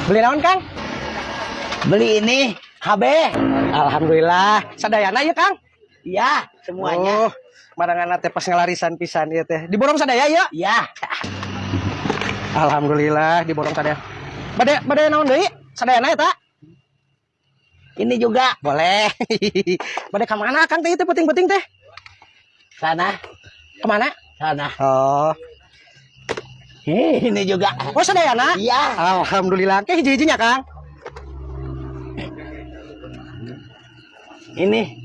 Beli naon, Kang? Beli ini HB. Alhamdulillah. Sadayana ya, Kang? Iya, semuanya. Oh, marangan teh pas ngelarisan pisan ieu teh. Diborong sadaya ya? Iya. Alhamdulillah diborong sadaya. Bade bade naon deui? Sadayana eta? Ini juga. Boleh. Bade ka mana, Kang, teh itu penting-penting teh? Sana, Kemana? Sana. Oh. Ini juga. Oh, sadayana? Iya. Alhamdulillah. Ke hiji-hijinya, Kang. Ini,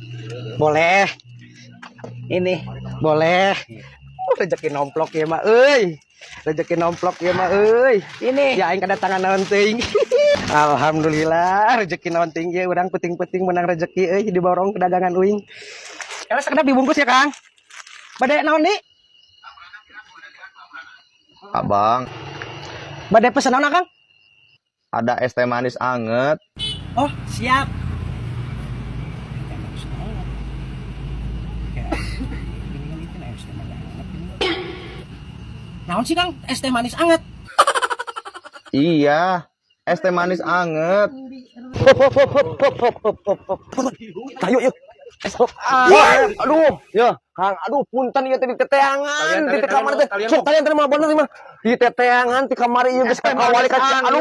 Boleh. Ini. Boleh. Oh, rezeki nomplok ya mah euy. Rezeki nomplok ya mah euy. Ini. Ya aing kedatangan naon teuing. Alhamdulillah rezeki naon teuing ye urang penting-penting menang rezeki euy diborong kedagangan uing. Ya sekedap dibungkus ya, Kang. Bade naon nih? Abang, Bade pesen naon, Kang? Ada es teh manis anget. Oh, siap. Naon sih, Kang? Es teh manis anget. Iya, es teh manis anget. Hop hop hop hop hop hop hop hop hop. Tayo yuk. Ah, aduh, ya, Kang, aduh, punten ieu teh di teteangan, di teh kamar teh. Sok kalian teh mah bener mah. Di teteangan di kamar ieu geus kawali ka, aduh,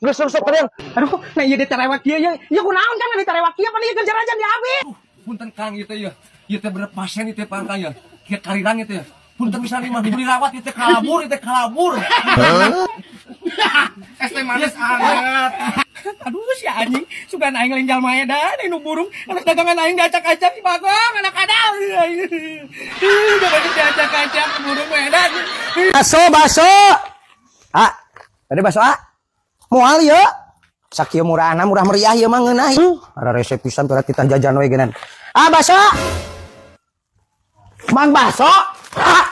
geus sok kalian. Aduh, nah ieu diterewak kieu ya. Ya kunaon, Kang, diterewak kieu pan ieu kerja aja di abi. Punten, Kang, ieu teh ya. Ieu teh bener pasien ieu teh, Kang, ya. Kieu karirang ieu teh ya. Punten bisa mah dibeli rawat ieu teh kalabur, ieu teh kalabur. Es teh manis anget. Aduh, si anjing, sugan aing lain jalma edan, nu burung, anak dagangan aing diacak-acak si Bagong, anak kadal. Udah diacak-acak burung edan. Baso, baso. Ah, tadi baso ah. Moal ya. Sakieu murahna, murah meriah ieu mah ngeunah. Ara resep pisan teh titah jajan we geunan. Ah, baso. Mang, baso. Ah,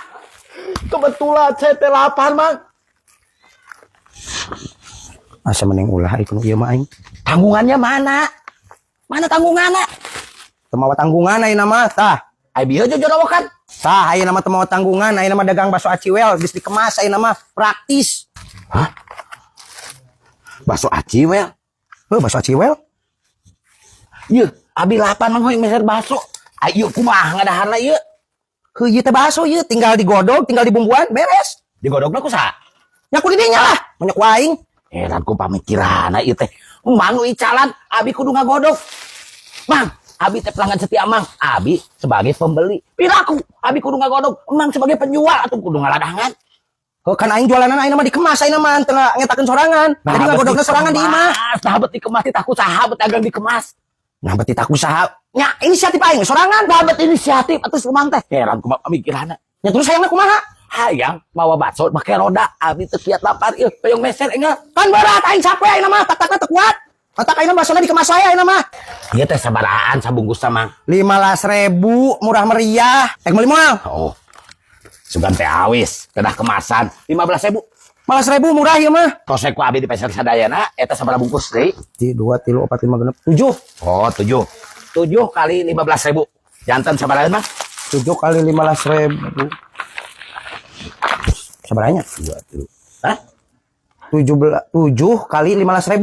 kebetulan saya teh lapar, Mang. Asa mending ulah ieu ieu mah aing. Tanggungannya mana? Mana tanggungannya? Teu mawa tanggungan ayeuna mah tah. Ai bieu jojorowokan. Tah, ayeuna mah teu mawa tanggungan, ayeuna mah dagang bakso aciwel geus dikemas ayeuna mah praktis. Hah? Bakso aciwel. Heuh, bakso aciwel. Yeuh, abi lapar, Mang, hoyong meser bakso. Ayo kumaha ngadaharna ieu? Heuh, ieu teh bakso ieu tinggal digodog, tinggal dibumbuan, beres. Digodogna ku saha? Nya ku didinya lah, banyak ku aing. Heran ku pamikiranna ieu teh. Mang nu icalan, abi kudu ngagodog. Mang, abi teh pelanggan setia Mang. Abi sebagai pembeli. Piraku, abi kudu ngagodog. Mang sebagai penjual atau kudu ngaladangan. Heuh, kan aing jualanan aing mah dikemas aing mah teu ngetakeun sorangan. Jadi ngagodogna sorangan di imah. Nah, bet dikemas titah ku saha bet dagang dikemas? Nah, bet titah ku saha? Nya inisiatif aing sorangan. Nah, bet inisiatif atuh Mang teh. Heran kumaha pamikiranna. Nya terus hayangna kumaha? Hayang mawa bakso make roda, abi teu kiat lapar ieu, hoyong meser enggal. Kan berat aing capek aing mah, tak-takna teu kuat. Matak aing baksona dikemas wae aing mah. Ieu teh sabarahaan sabungkus sama? 15.000, murah meriah. Rek meuli moal? Oh. Sugan teh awis, kedah kemasan 15.000. 15.000 murah ieu mah. Tos ku abi dipeser sadayana, eta sabaraha bungkus deui? 1, 2, 3, 4, 5, 6, 7. Oh, 7. 7 kali 15.000. Janten sabaraha, Mang? 7 kali 15.000. Sabaranya? 2, 3. Hah? 7, 7 kali 15.000.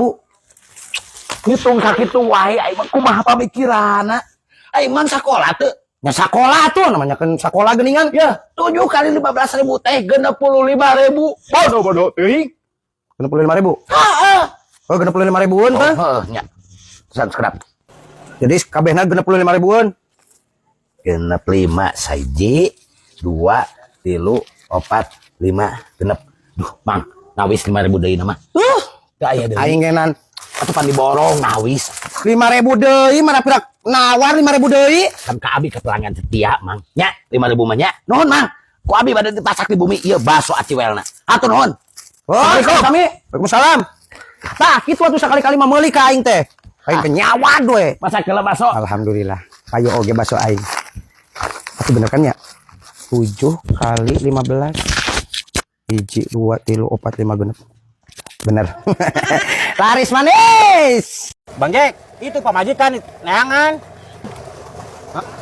Ngitung sakitu wae aing mah kumaha pamikiranna? Aing mah sakola teu? Nya sakola tuh namanya kan sakola geuningan. Ya, 7 kali 15.000 teh 65.000. Bodoh-bodoh teuing. 65.000. Heeh. Oh, 65 ribuan Oh, tah. heuh nya. Pesan sekedap. Jadi kabehna 65 ribuan. 65 saiji, 2, 3, 4, 5, 6. Duh, Mang, nawis 5.000 deui nama. Teu aya deui. Aing genan Atuh pan diborong nawis. 5.000 deui mana pirak nawar 5.000 deui. Kan ka abi ke pelanggan setia, Mang. Nya, 5.000 mah nya. Nuhun, Mang. Ku abi bade dipasak di bumi ieu bakso aciwelna. Hatur nuhun. Oh, Assalamualaikum. kami. Waalaikumsalam. Tah, kitu atuh sakali-kali mah meuli ka aing teh. Aing kenyawad we. Masak heula bakso. Alhamdulillah. Kayo oge bakso aing. Tapi bener kan ya? 7 kali 15. 1, 2, 3, 4, 5, 6. Bener. Laris manis. Bang Jack, itu pamajikan neangan.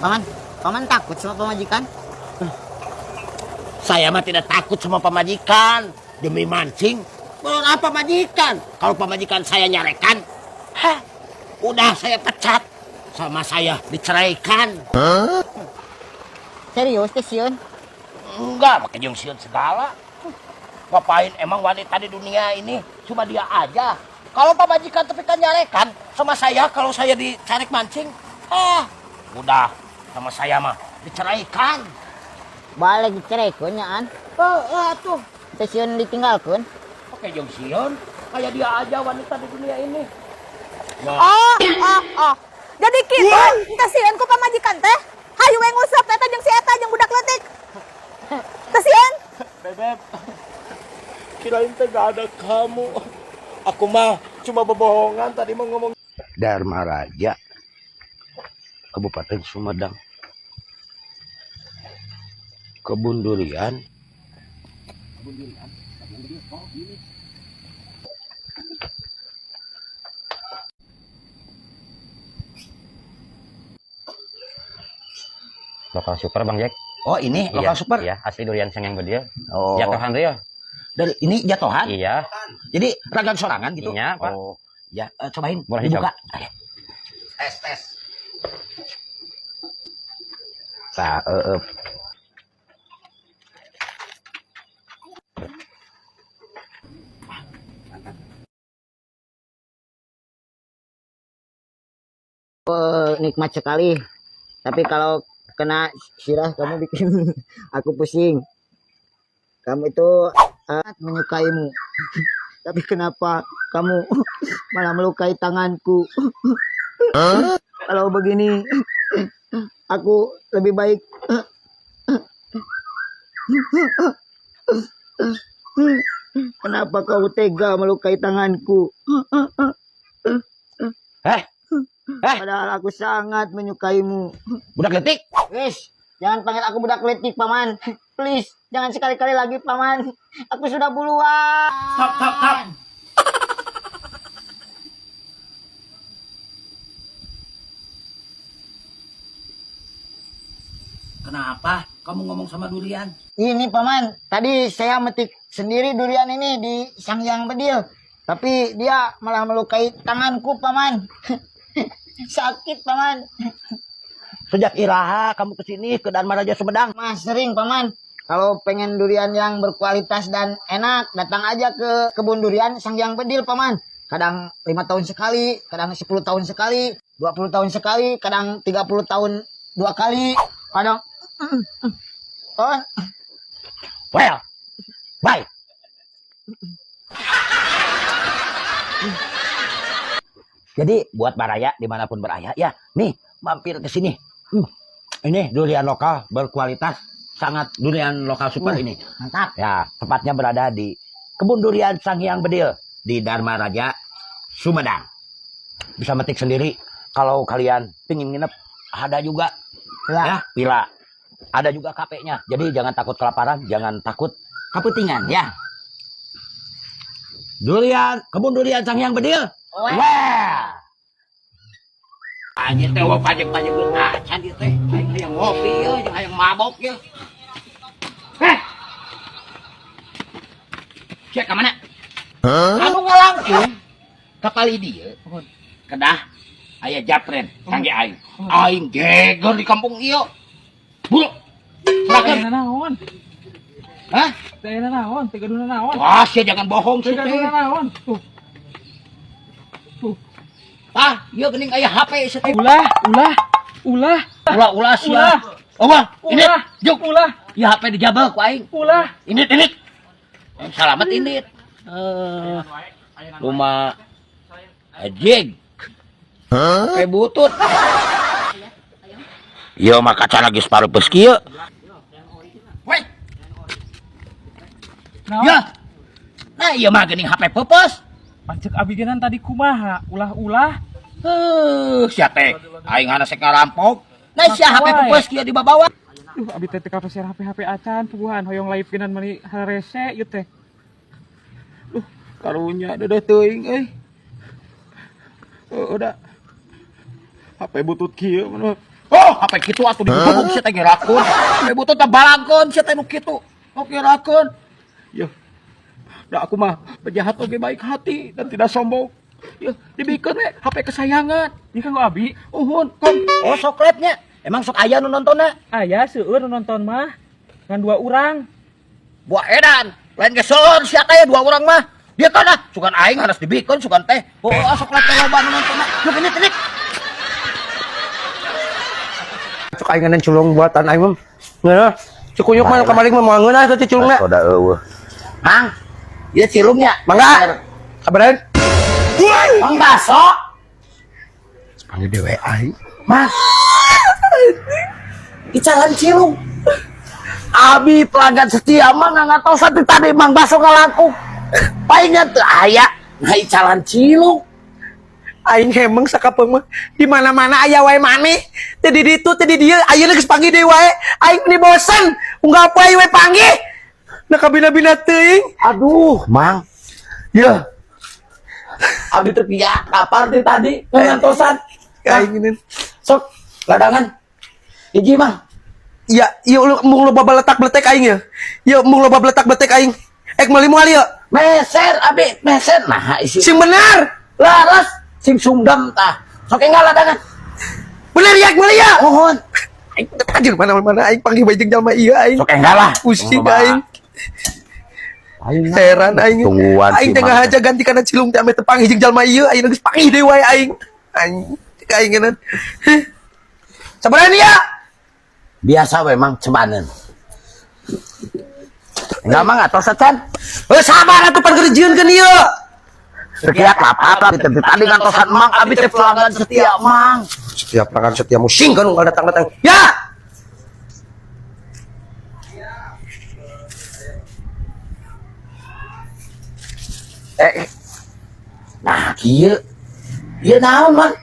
Paman, paman takut sama pamajikan? Saya mah tidak takut sama pamajikan. Demi mancing, Belum apa majikan? Kalau pamajikan saya nyarekan, hah, udah saya pecat. Sama saya diceraikan. Serius teh sieun? Enggak, pakai jeung sieun segala. Ngapain emang wanita di dunia ini cuma dia aja. Kalau pamajikan tapi kan nyarekan sama saya kalau saya dicarek mancing, ah, udah sama saya mah diceraikan. Balik dicerekeun nya an. Heeh atuh. Teh sieun ditinggalkeun. Pakai jeung sieun, kayak dia aja wanita di dunia ini. Oh. Jadi kitu, teu sieun ku pamajikan teh. Hayu we nguseup eta jeung si eta jeung budak leutik. Teu sieun? Bebeb, kirain teh gak ada kamu. Aku mah cuma bohongan tadi mau ngomong. Dharma Raja, Kabupaten Sumedang. Kebun durian. Lokal super Bang Jack. Oh, ini lokal Iya, super. Iya, asli durian Sang Hyang Bedil. Oh. Jatuhan tuh ya. Dari ini jatuhan. Iya. Jadi ragam sorangan gitu. Iya, Pak. Oh, ya, cobain. Boleh dibuka. Ayo. Tes tes. Nah, Oh, nikmat sekali. Tapi kalau kena sirah kamu bikin aku pusing. Kamu itu sangat menyukaimu. Tapi kenapa kamu malah melukai tanganku? Kalau begini aku lebih baik Kenapa kau tega melukai tanganku? Eh? Eh? Padahal aku sangat menyukaimu. Budak leutik. Wis, jangan panggil aku budak leutik, Paman. Please, jangan sekali-kali lagi, Paman. Aku sudah buluan. Stop, stop, stop. Kenapa kamu ngomong sama durian? Ini, Paman, tadi saya metik sendiri durian ini di Sang Hyang Bedil. Tapi dia malah melukai tanganku, Paman. Sakit, Paman. Sejak iraha kamu kesini ke Dharma Raja Sumedang? Mas, sering, Paman. Kalau pengen durian yang berkualitas dan enak, datang aja ke kebun durian Sang Hyang Bedil, Paman. Kadang 5 tahun sekali, kadang 10 tahun sekali, 20 tahun sekali, kadang 30 tahun dua kali, kadang. Oh, Well, bye. Jadi buat baraya dimanapun beraya ya, nih mampir ke sini. Ini durian lokal berkualitas, sangat durian lokal super ini. Mantap. Ya, tepatnya berada di Kebun Durian Sang Hyang Bedil di Dharma Raja, Sumedang. Bisa metik sendiri. Kalau kalian pingin nginep, ada juga Ya. ya, villa. Ada juga KP-nya. Jadi jangan takut kelaparan, jangan takut kapeutingan ya. Durian, Kebun Durian Sang Hyang Bedil. Wah. Anjir teh wah pajak-pajak acan ieu teh. Aing hayang ngopi ye, jeung hayang mabok ye. Heh. Sia ka mana? Anu ngalangkung ka palih dieu. Kedah aya japren kangge aing. Aing geger di kampung ieu. Buru. Serahkeun. Naon? Hah? Teh naon? Teh gaduhna naon? Wah, sia jangan bohong Teh sih teh. gaduhna naon? Tuh. Tuh. Ah, ieu geuning aya HP sia teh. Ulah, ulah, ulah, Ulah-ulah sia. Ulah. Oh, wah, ini ulah, juk. ulah, Ya HP dijabel ku aing. ulah. Ini ini. Salamet ini. Eh, rumah anjing. HP butut. Ieu mah kaca lagi separuh peus kieu. Woi, Naon? ya. Nah, ieu mah geuning HP peupeus. Pan ceuk abi genan tadi kumaha? Ulah-ulah. Heuh, sia teh. Aing hana sek ngarampok. Nah, sia HP Wae. peupeus kieu dibawa. Duh, abi teh teu kapasian HP-HP acan puguhan hoyong live genan meuni harese ieu teh. Duh, karunya deudeuh teuing euy. Oh, udah. HP butut kieu mah. Oh, HP kitu atuh diguguk sia teh ngerakeun. HP butut teh balangkeun sia teh nu kitu. Oke, ngerakeun. Yo. Da aku mah pejahat oge baik hati dan tidak sombong. Ya, dibikeun we HP kesayangan. Ieu kanggo abi. Uhun, kom. Oh, sok live-nya. Emang sok aya nu nontonna? Aya seueur nu nonton mah. Ngan dua urang. Buah edan. Lain ge seueur sia teh dua orang mah. Dia kan ah, sugan aing harus dibikeun sugan teh. Oh, sok live teh loba nu nontonna. Yuk ini titik. Cuk aing ngeunah cilung buatan aing mah. Ngeunah. Cikuyuk mah kemarin mah moal ngeunah eta cilungna. Soda eueuh. Mang, ieu cilungnya. Mangga. Kabaran? Mang baso. Panggil dewe aing. Mang. Icalan cilung. Abi pelanggan setia mang ngatosan ti tadi Mang baso ngalangkung. Palingan teu aya nah icalan cilung. Aing hemeng sakapeung mah. Di mana-mana aya wae maneh. Teu di ditu teu di dieu ayeuna geus panggih deui wae. Aing meni bosen. Unggal poe we panggih. Nah kabina-bina teuing. Aduh, Mang. Ya. Abi teu kiat kapar ti tadi ngantosan. Aing ini. Sok ladangan. Hiji, Mang. Ya, ieu lu mung loba beletak-beletek aing ya. Ieu mung loba beletak-beletek aing. Ek meuli moal ieu. Meser abi, meser nah isi. Sing bener. Laras sing sungdam tah. Sok enggal ladangan. Bener ya, ek meuli ya. Mohon. Aing teu anjir mana-mana aing panggih bae jeung jalma ieu aing. Sok enggal lah. Pusing aing. Aing Heran aing. Tungguan Aing si teh Mang. ngahaja ganti kana cilung teh ame teu panggih jeung jalma ieu, aing geus panggih deui wae aing. Aing cek aing ngeunah. Sabaran ya. Biasa we Mang cemaneun. Enggak Mang atos acan. Eh sabar atuh pan keur dijieunkeun ieu. Sekian apa tadi tadi ngantosan Mang abi teh pelanggan setia Mang. Setiap pelanggan setia musing kan unggal datang-datang. Ya. Eh. Nah, kieu. Ieu naon, Mang?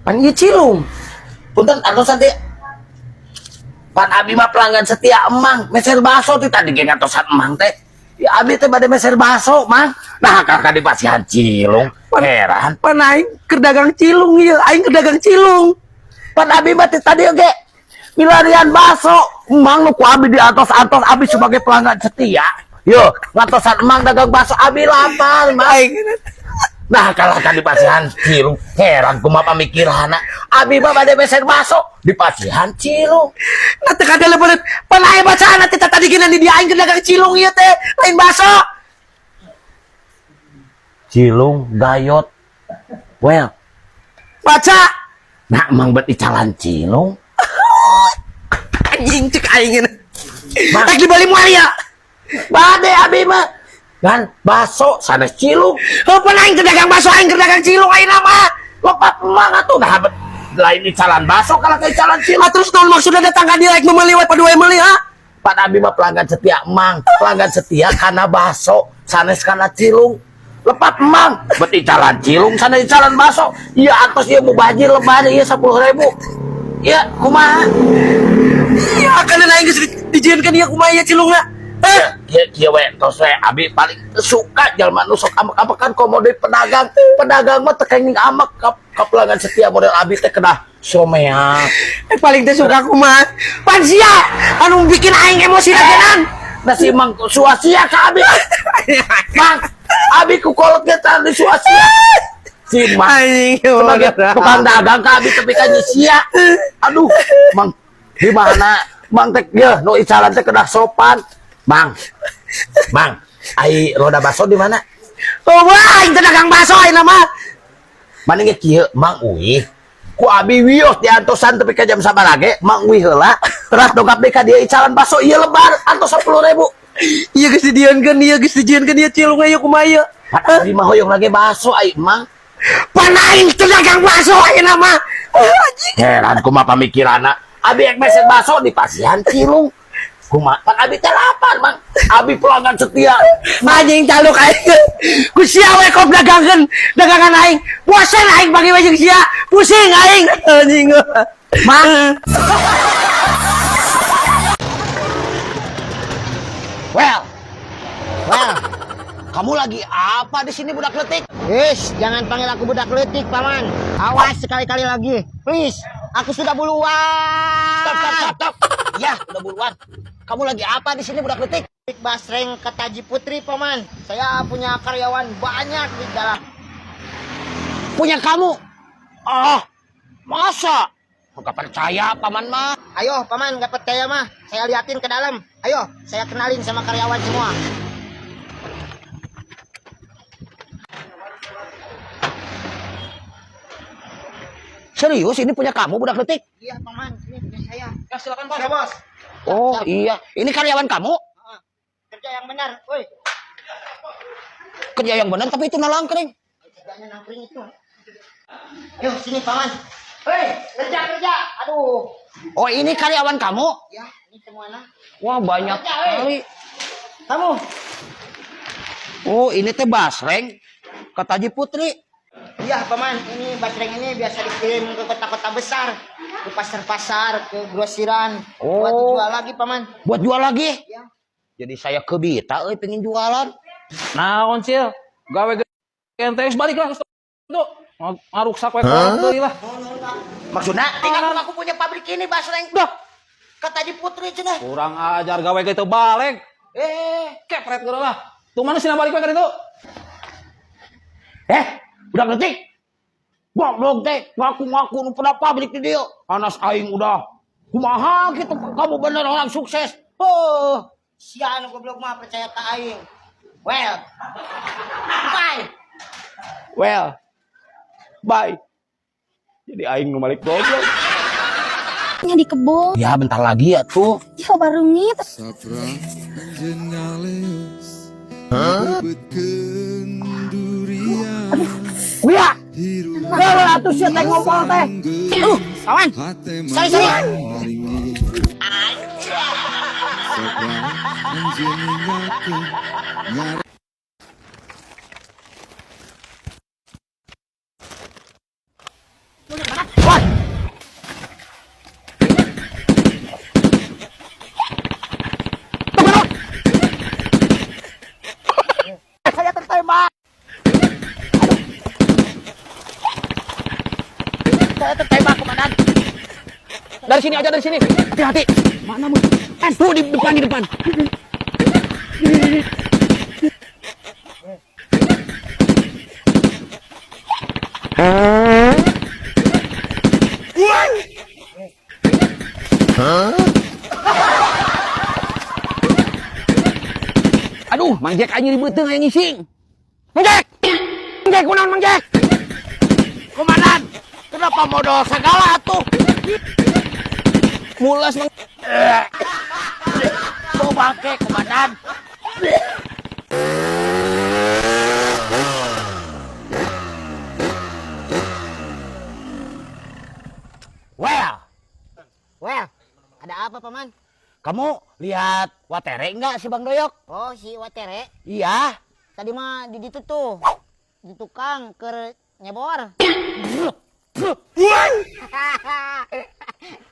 Pan ieu cilung. Punten antosan teh. Pan abi mah pelanggan setia emang, meser baso teh tadi ge ngantosan emang teh. Ya abi teh bade meser baso, Mang. Nah, kakak dipasihan cilung. Heran. Pan aing keur dagang cilung ieu, aing keur dagang cilung. Pan abi mah teh tadi oge milarian baso. Emang nu ku abi di atos-atos abi sebagai pelanggan setia. Yo, ngantosan emang dagang baso abi lapar, Mang. Aing Nah, kalau kan dipasihan cilung, heran kumaha pamikiranna. Abi mah bade meser baso dipasihan cilung. Nah teu kadele belet. Pan aing bacaan teh tadi geunan di dia aing keur dagang cilung ieu teh, lain baso. Cilung gayot. Well, Baca. nah emang bet icalan cilung. Anjing cek aing ngeunah. Mang. Rek dibeli moal ya. Bade abi mah kan baso sanes cilung. Heuh pan aing keur dagang baso, aing keur dagang cilung ayeuna mah. Lepat emang atuh nah bet lain icalan baso kalau ke icalan cilung. Ah terus naon maksudna datang ka dieu rek meuli we padua meuli ha? Pan abi mah pelanggan setia emang, pelanggan setia karena baso sanes karena cilung. Lepat emang bet icalan cilung sanes icalan baso. Iya atos ieu mubajir lebar ieu 10.000. Iya kumaha? Iya akan aing geus dijieunkeun ieu kumaha ieu cilungna. Hah? Kieu kieu we tos we abi paling suka jalma nu sok amek-amekan komo deui pedagang. Pedagang mah teu kenging amek ka pelanggan setia model abi teh kedah someak. Eh paling teh suka kumaha? Pan sia anu bikin aing emosi lagi. Nah si Mang suasia ka abi. Mang, abi ku kolot ge tadi suasia. Si Mang Aing sebagai tukang dagang ka abi tapi ka sia. Aduh, Mang di mana Mang teh yeuh nu icalan teh kedah sopan. Mang. Mang, ai roda baso di mana? Oh, wah, aing teh dagang baso ayeuna mah. Mana ge kieu Mang uih. Ku abi wios diantosan tepi ka jam sabaraha ge, Mang uih heula. Teras dongkap deui ka dieu icalan baso ieu lebar antos 10.000. Ieu geus dijieunkeun, ieu geus dijieunkeun ieu cilung ieu kumaha ieu? Pan abi mah hoyong lagi baso ai Mang. Pan aing teh dagang baso ayeuna mah. Oh, anjing. Heran kumaha pamikiranna. Abi ek meser baso di pasihan cilung. Kumaha pan abi teh lapar, Mang. Abi pelanggan setia. Anjing caluk aing. Ku sia we kop dagangkeun dagangan aing. Bosen aing bagi we jeung sia. Pusing aing anjing. Mang. Well, Well, kamu lagi apa di sini budak letik? Ish, jangan panggil aku budak letik, Paman. Awas sekali-kali lagi. Please, aku sudah buluan. Stop, stop, stop, stop. Ya, udah buruan. Kamu lagi apa di sini budak letik? Basreng Ketaji Putri, Paman. Saya punya karyawan banyak di dalam. Punya kamu? Ah, masa? Gak percaya paman mah. Ayo, Paman, gak percaya mah. Saya liatin ke dalam. Ayo, saya kenalin sama karyawan semua. Serius ini punya kamu budak leutik? Iya, Paman, ini punya saya. Ya silakan bos. Ya bos. Oh iya, ini karyawan kamu? Kerja yang benar, woi. Kerja yang benar tapi itu nalangkring. Kerjanya nangkring itu. Ayo, sini, Paman. Woi, kerja, kerja. Aduh. Oh ini karyawan kamu? Ya, ini semua nah. Wah banyak Kerja, woi. sekali. Kamu. Oh ini teh basreng Ketaji Putri. Iya, Paman, ini basreng ini biasa dikirim ke kota-kota besar, ke pasar-pasar, ke grosiran. Buat Oh. dijual lagi, Paman. Buat jual lagi? Ya. Jadi saya kebita euy pengen jualan. Naon cil? Gawe ente balik lah. Tuh, ngaruksak we kolot deui lah. Maksudnya tinggal aku punya pabrik ini basreng. Dah. Ketaji Putri cenah. Kurang ajar gawe ge teu balik. Eh, Kepret geura lah. Tuh mana sih balik we ka ditu? eh, udah ngerti? Goblok teh, ngaku-ngaku nu pernah pabrik di dieu. Anas aing udah kumaha gitu, kamu bener orang sukses. Oh, Sia anu goblok mah percaya ka aing. Well. Bye. well. Bye. Jadi aing nu balik goblok. Nya di kebun. Ya bentar lagi ya tuh. Ih, barungit. Wia. Kalau atuh sia teh ngompol teh. Kawan. Sorry, sorry. Wah. Saya tertembak. Aduh. Saya tertembak, komandan. Dari sini aja dari sini. Hati-hati. Mana mu? Tuh di depan, di depan. Aduh, Mang Jack aja ribet aya ngising. Mang Jack! Mang Jack, kunaon Mang Jack? Komandan, kenapa modal segala tuh? Mulas Mang. Bau bangke, komandan. Well, Well, ada apa, Paman? kamu lihat Watere enggak si Bang Doyok? Oh, si Watere. Iya. Tadi mah di ditu tuh. Di tukang keur nyebor.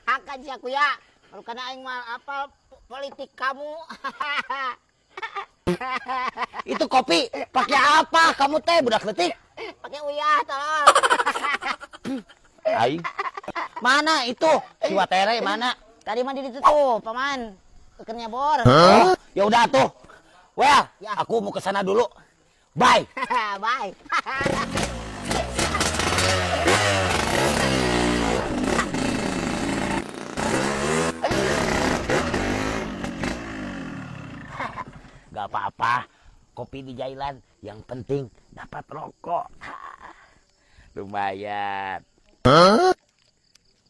Akan sih aku ya. Kalau karena aing mah apa politik kamu. Itu kopi pakai apa kamu teh budak leutik? Pakai uyah tolong. Aing. Mana itu? Si Watere mana? Tadi mah di ditu tuh, Paman. Keur nyebor. Oh, ya udah tuh. Well, Ya. aku mau ke sana dulu. Bye. Bye. Gak apa-apa. Kopi di jalan. Yang penting dapat rokok. Lumayan.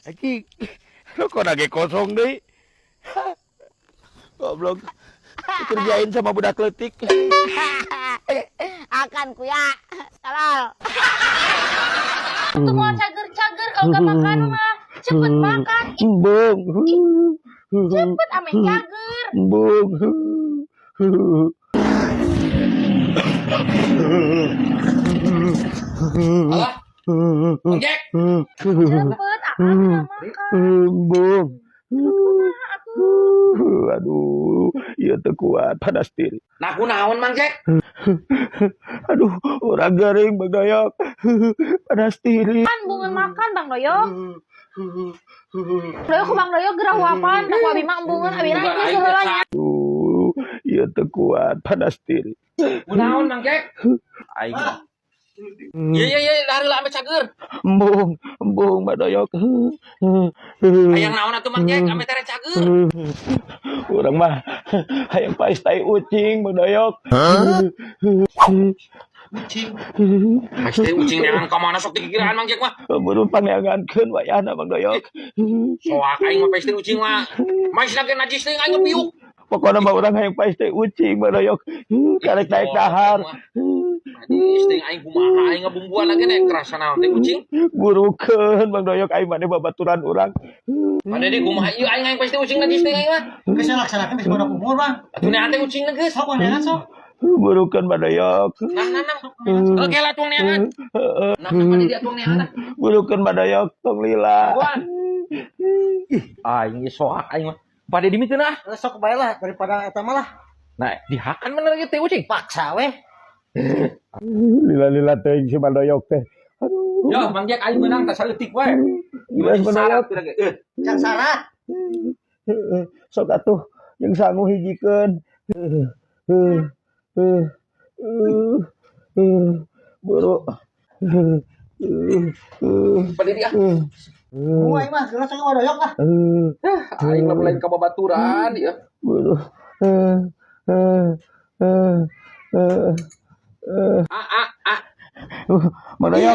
Anjing. Rokok lagi kosong deh. Goblok. Dikerjain sama budak leutik. Akan kuya. Tolol. Tuh mau cager-cager kalau gak makan mah. Cepet makan. Ih, Bung. cepet ame cager. Bung. Alah. Mang Jack. Cepet akang nggak makan. Bung. Kumaha atuh? Aduh, ieu teu kuat panas diri. Nah, kunaon Mang Jack? Aduh, orang garing Bang Doyok. Panas diri. Kan bungan makan Bang Doyok. Doyok ku Bang Doyok gerah huapan, tak ku abi mah embungeun abi Bukan geus aing heula nya. Aduh, ieu Ieu teu kuat panas tiris. Kunaon, Mang Jack? Aing. Iya iya iya, dari lah ame cager. Embung, embung Badoyok. Hayang naon atuh, Mang Jack, ame tere cager. Urang mah hayang pais tai ucing, Badoyok. Ucing. Pais tai ucing neangan ka mana sok dikiraan, Mang Jack mah. Buru pangneangankeun wayahna, Bang Doyok. Soak aing mah pais tai ucing mah. Mais lagi najis teh aing piuk. Pokoknya mah urang hayang pais tai ucing, Bang Doyok. Karek naik dahar. Najis teh aing kumaha aing ngabumbuan lagi nek kerasa naon teh ucing. Burukeun, Bang Doyok, aing maneh babaturan urang. Pada di kumaha ieu aing hayang pais tai ucing najis teh aing mah. Geus laksanakeun geus bodoh umur, Bang. Atuh neangan teh ucing geus. Sok neangan sok. Burukeun, Bang Doyok. Nah nah nah. Oke lah tuang neangan. Nah, nah pada dia tuang neangan. Burukeun, Bang Doyok, tong lila. Buan. Ih, aing ge soak aing mah. Pada di miteun ah. Sok bae lah daripada eta mah lah. Nah, dihakan bener gitu teh ucing. Paksa weh. Lila-lila teuing si Bang Doyok teh. Aduh. Yo, Mang Jack aing meunang tak saleutik wae. Gila, Bang Doyok. Can syarat. Sok atuh jeung sangu hijikeun. Buru. Pada dia. Mu aing mah geus sok doyok lah. Aing mah lain ka babaturan ya. Buru. A a a. Mang Doyok.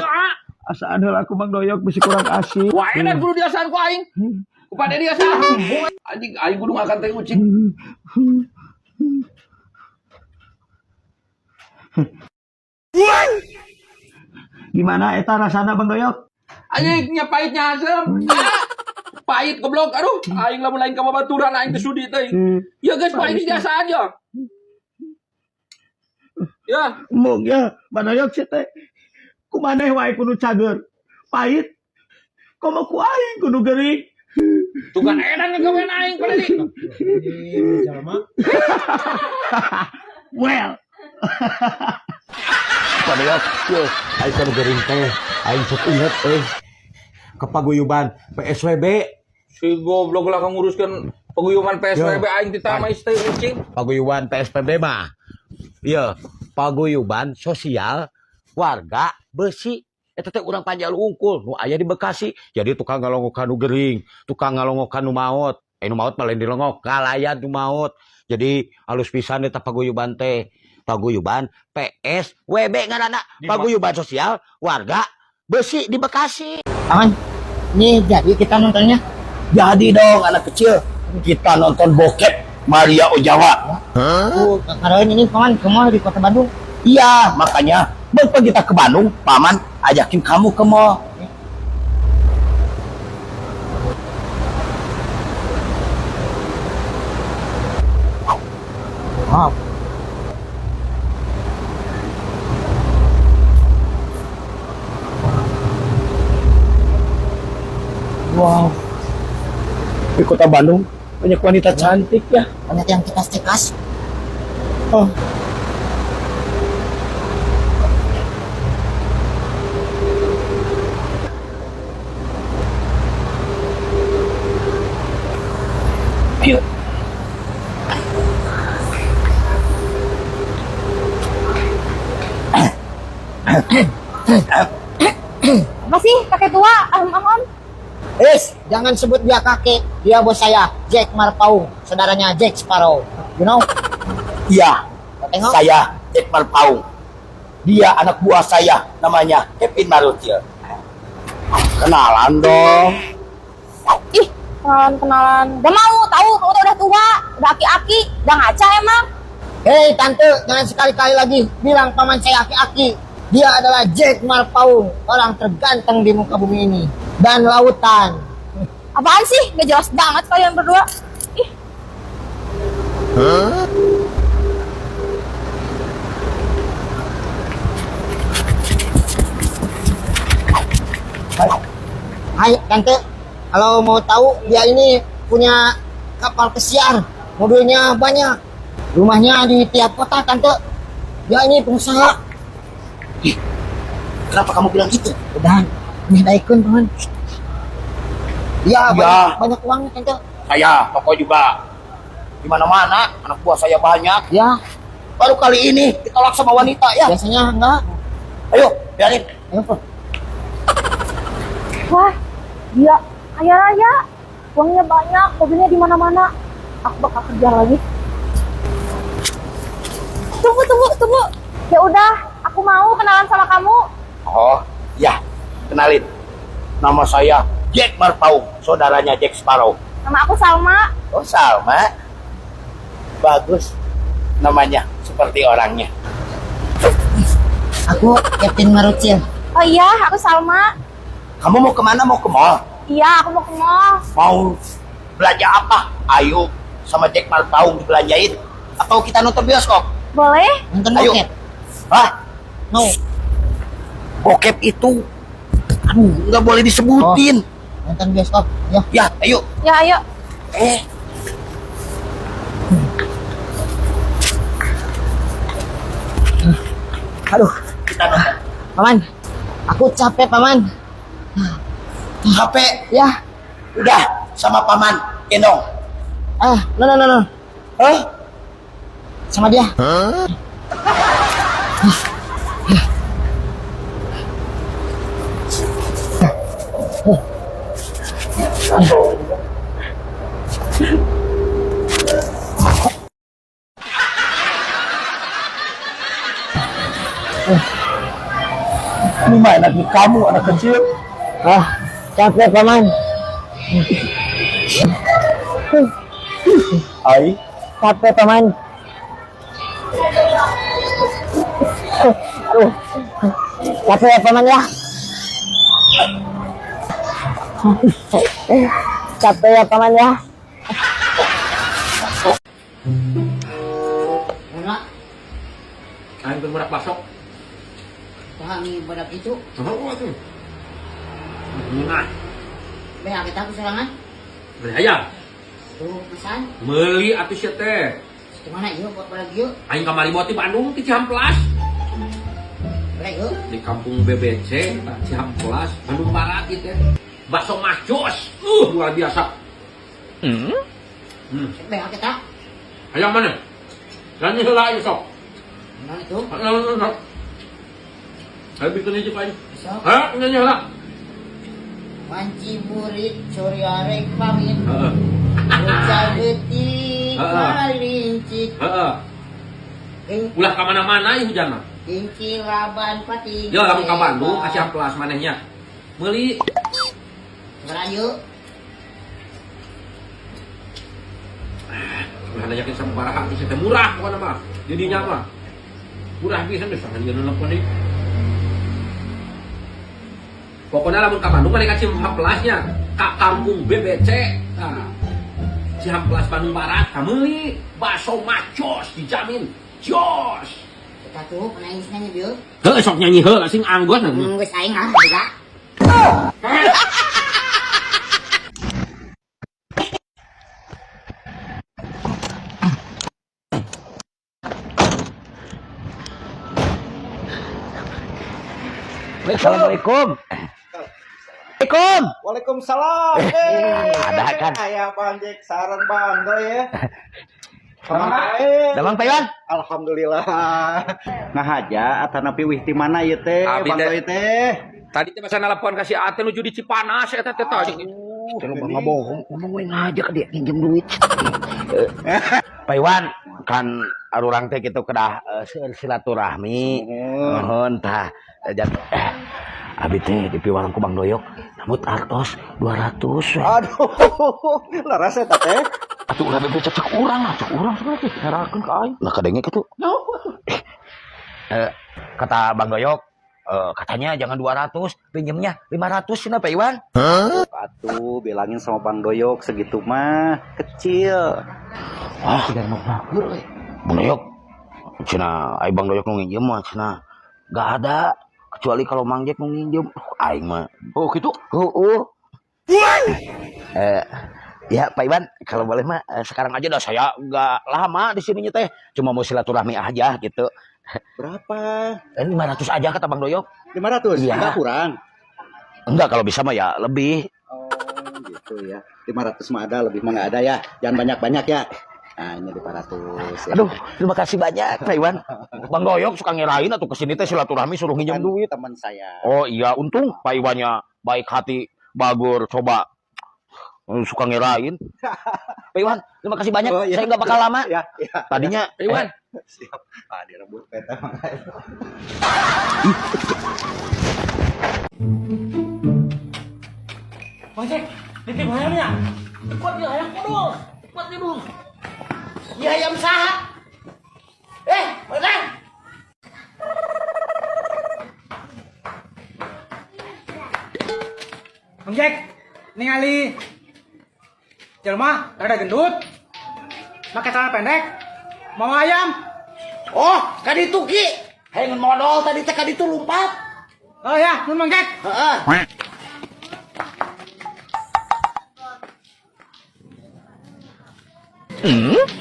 Asaan heula aku Mang Doyok bisi kurang asik. Wah, edan kudu diasaan ku aing. Ku pada dia salah. Anjing aing kudu makan teh ucing. Gimana eta rasana, Bang Doyok? Anjing nya pahitnya asem. Ah, pahit goblok. Aduh, aing lamun lain ka babaturan aing teu sudi teh. Ya geus paling diasaan ya. Ya, Mung ya, Bang Doyok sih teh. Kumaneh wae kudu cager. Pahit. Komo ku aing kudu gering. Tugan edan ngagawean aing pada di. Well. Pak Doyok, yo, aing kan gering teh, aing sok inget euy. Kepaguyuban PSWB, Si goblok lah nguruskeun paguyuban PSWB aing teh mah teh ucing. Paguyuban PSPB mah. Iya, paguyuban sosial warga besi. Eta teh urang Panjalu unggul nu aya di Bekasi. Jadi tukang ngalongokan nu gering, tukang ngalongokan nu maot. Eh, nu maot mah lain dilongok, kalayan nu maot. Jadi halus pisan eta paguyuban teh. Paguyuban PSWB ngaranna, Paguyuban Sosial Warga Besi di Bekasi. Paman, ini jadi kita nontonnya. Jadi dong anak kecil, kita nonton bokep Maria Ozawa. Oh, karawan ini paman ke mall di kota Bandung. Iya, makanya mumpung kita ke Bandung, paman ajakin kamu ke mall. Maaf. Wow. Di kota Bandung banyak wanita cantik ya. Banyak yang cekas-cekas. Oh. Ayo. Apa sih kakek tua? Om om om. Es, jangan sebut dia kakek. Dia bos saya, Jack Marpaung, saudaranya Jack Sparrow. You know? Iya, Tengok. saya Jack Marpaung. Dia anak buah saya, namanya Kevin Marutil. Kenalan dong. Ih, kenalan-kenalan. Gak mau, tahu kamu tuh udah tua, udah aki-aki, udah ngaca emang. Hei tante, jangan sekali-kali lagi bilang paman saya aki-aki. Dia adalah Jack Marpaung, orang terganteng di muka bumi ini dan lautan. Apaan sih? Gak jelas banget kalian berdua. Ih, Hai tante, kalau mau tahu dia ini punya kapal pesiar, mobilnya banyak, rumahnya di tiap kota tante. Dia ini pengusaha. Kenapa kamu bilang gitu? Udah, ini daikun teman. Iya, Ya. banyak, banyak uangnya tante. Saya, toko juga. Di mana-mana anak buah saya banyak. Ya, Baru kali ini ditolak sama wanita ya. biasanya enggak. Ayo, biarin. Ayo. Wah, dia kaya raya. Uangnya banyak, mobilnya di mana-mana. Aku bakal kerja lagi. Tunggu, tunggu, tunggu. Ya udah, aku mau kenalan sama kamu. Oh, ya. Kenalin. Nama saya Jack Marpaung, saudaranya Jack Sparrow. Nama aku Salma. Oh, Salma. Bagus namanya, seperti orangnya. Aku Captain Marucil. Oh iya, aku Salma. Kamu mau kemana? Mau ke mall? Iya, aku mau ke mall. Mau belanja apa? Ayo sama Jack Marpaung dibelanjain. Atau kita nonton bioskop? Boleh? Nonton Ayo. bokep. Hah? No. Bokep itu, aduh, nggak boleh disebutin. Nonton bioskop. Ya. Ya, ayo. Ya, ayo. Eh, Aduh, kita nonton. Paman. Aku capek, Paman. HP Ya. udah sama paman gendong. Ah, no no no no. Hah? Sama dia. Ini mah enak di kamu anak kecil. Ah, capek, Paman. Ai, Capek, Paman. Aduh. Capek ya, Paman ya. Capek ya, Paman ya. Mula, Aing keur budak basok. pahami budak itu. Oh, atuh. Nah, Beak kita aku sorangan. beli hayang. Tuh, pesan. Meuli atuh sia teh. Kemana yuk buat budak yuk? Aing kamari bawa ti Bandung ti Cihampelas. Budak yuk. Di kampung BBC, Cihampelas, Bandung Barat gitu ya. Bakso Macos. Luar biasa. Hmm. Beak kita. Hayang mana? Nyanyi heula ieu sok. Mana itu? Ayo bikin aja Pak. Sok. Hah, nyanyi heula. Wanci burit curiarek pamit. Heeh. Ucal leutik Heeh. kalincik. Heeh. Ulah ka mana-mana ieu hujan mah. Kinci laban pati. Ya lamun ka Bandung ka Cihampelas manehnya. Meuli. Berayu. Ulah nanyakin sama baraha geus teh murah pokona mah. Jadinya mah. Murah pisan geus sangan ieu nelpon deui. Pokoknya lamun ka Bandung maneh ka Cihampelasnya, ka kampung BBC. Nah, Cihampelas Bandung Barat, kameuli bakso Macos dijamin jos. Kita tuh penangis nyanyi bieu. Heuh sok nyanyi heula sing anggos nah. Geus aing ah juga. Assalamualaikum. Assalamualaikum. Waalaikumsalam. Ada kan? Ayah Bang Jack, sareng Bang Doy ya. Damang Pak Iwan. Alhamdulillah. Ngahaja atanapi wih ti mana ieu teh Abi Bang teh. Doy teh. Tadi teh basa nelpon ka si Ate nuju di Cipanas eta teh tadi. Kalau bang bohong, ngomong we ngajak dia pinjem duit. Pak Iwan, kan arurang teh kitu kedah seueur silaturahmi. Nuhun tah. Abi teh dipiwarang ku Bang Doyok, nambut artos 200 we. Aduh, leres eta teh. Atuh urang teh cek urang lah, cek urang sebenarnya teh ngerakeun ka aing. Lah kadenge kitu. Kata Bang Doyok, katanya jangan 200, pinjemnya 500 cenah Pak Iwan. Atuh, bilangin sama Bang Doyok segitu mah kecil. Ah, tidak mau bakur we. Bang Doyok, cenah ai Bang Doyok nu nginjem mah cenah enggak ada kecuali kalau Mang Jack nu nginjem. Aing mah. Oh gitu. Heeh. Ya Pak Iwan, kalau boleh mah sekarang aja dah, saya nggak lama di sininya teh, cuma mau silaturahmi aja gitu. Berapa? 500 aja kata Bang Doyok. 500? Iya. Enggak kurang. Enggak, kalau bisa mah ya lebih. Oh, gitu ya. 500 mah ada, lebih mah enggak ada ya. Jangan banyak-banyak ya. Nah, ini 500 ya. Aduh, terima kasih banyak, Pak Iwan. Bang Doyok suka ngerain atau kesini teh silaturahmi suruh nginjem Kan duit. teman saya. Oh iya, untung Pak Iwannya baik hati, bagur, coba suka ngerain. Pak Iwan, terima kasih banyak. Oh, iya. Saya nggak bakal lama. Ya. Tadinya, Pak Iwan. Siap. Ah, direbut peta. Ojek, titip ayamnya. Kuat dia ayam kudu. Kuat dia dulu. Ya ayam saha? Eh, menang. Bang Jack, ningali jelma rada gendut, pakai celana pendek, mau ayam. Oh, kaditu Ki. Hayang modal tadi teh kaditu lompat. Oh ya, nun Bang Jack. Heeh.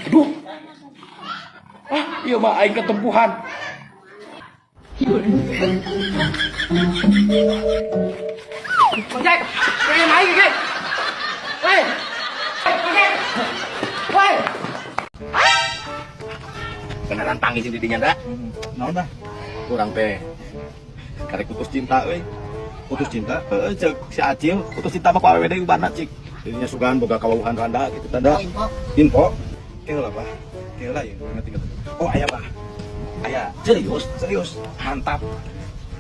Aduh. Ah, iya mah aing ketempuhan. Bang Jack, ayam aing Jack. Woi. Bang Jack. Woi. Beneran tangis di dinya da. Naon dah? Kurang teh. Karek putus cinta euy. Putus cinta? Heeh, cek si Acil, putus cinta mah ku awewe deui ubana cik. Dirinya sugan boga kawauhan randa gitu tanda. Info. Info. Keula bah. Keula ya, ngerti ngerti. Oh, aya bah. Aya, Serius? serius. Mantap.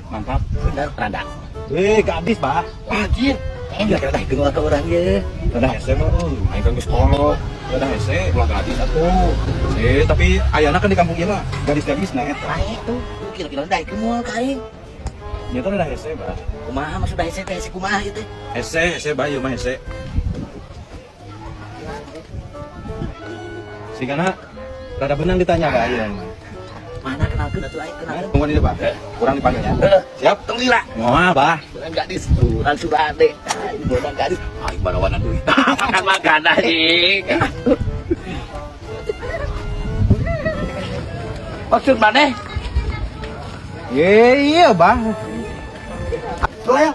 Mantap. Bener randa. Eh, gadis bah. Anjir. Kira-kira dah kenal ke orang ye. Rada hese mah, aing kan geus kolot. Rada hese, ulah gadis atuh. Eh, tapi ayana kan di kampung ieu mah gadis-gadis nah eta. Lain tuh. Kira-kira dah kenal ka aing. Nya teh rada hese bah. Kumaha maksud hese teh hese kumaha ieu teh? Hese, hese bah ieu mah hese. Sigana rada benang ditanya bah ieu mah. Mana kenalkeun atuh aing kenalkeun. Tungguan itu, Pak. Kurang dipanggilnya. Siap? Tong lila. Moal, Bah. Urang gadis, urang surade. Aing urang gadis. Aing barawana duit. Makan-makan aing. Maksud maneh? Iya, Bah. Tuh ayo.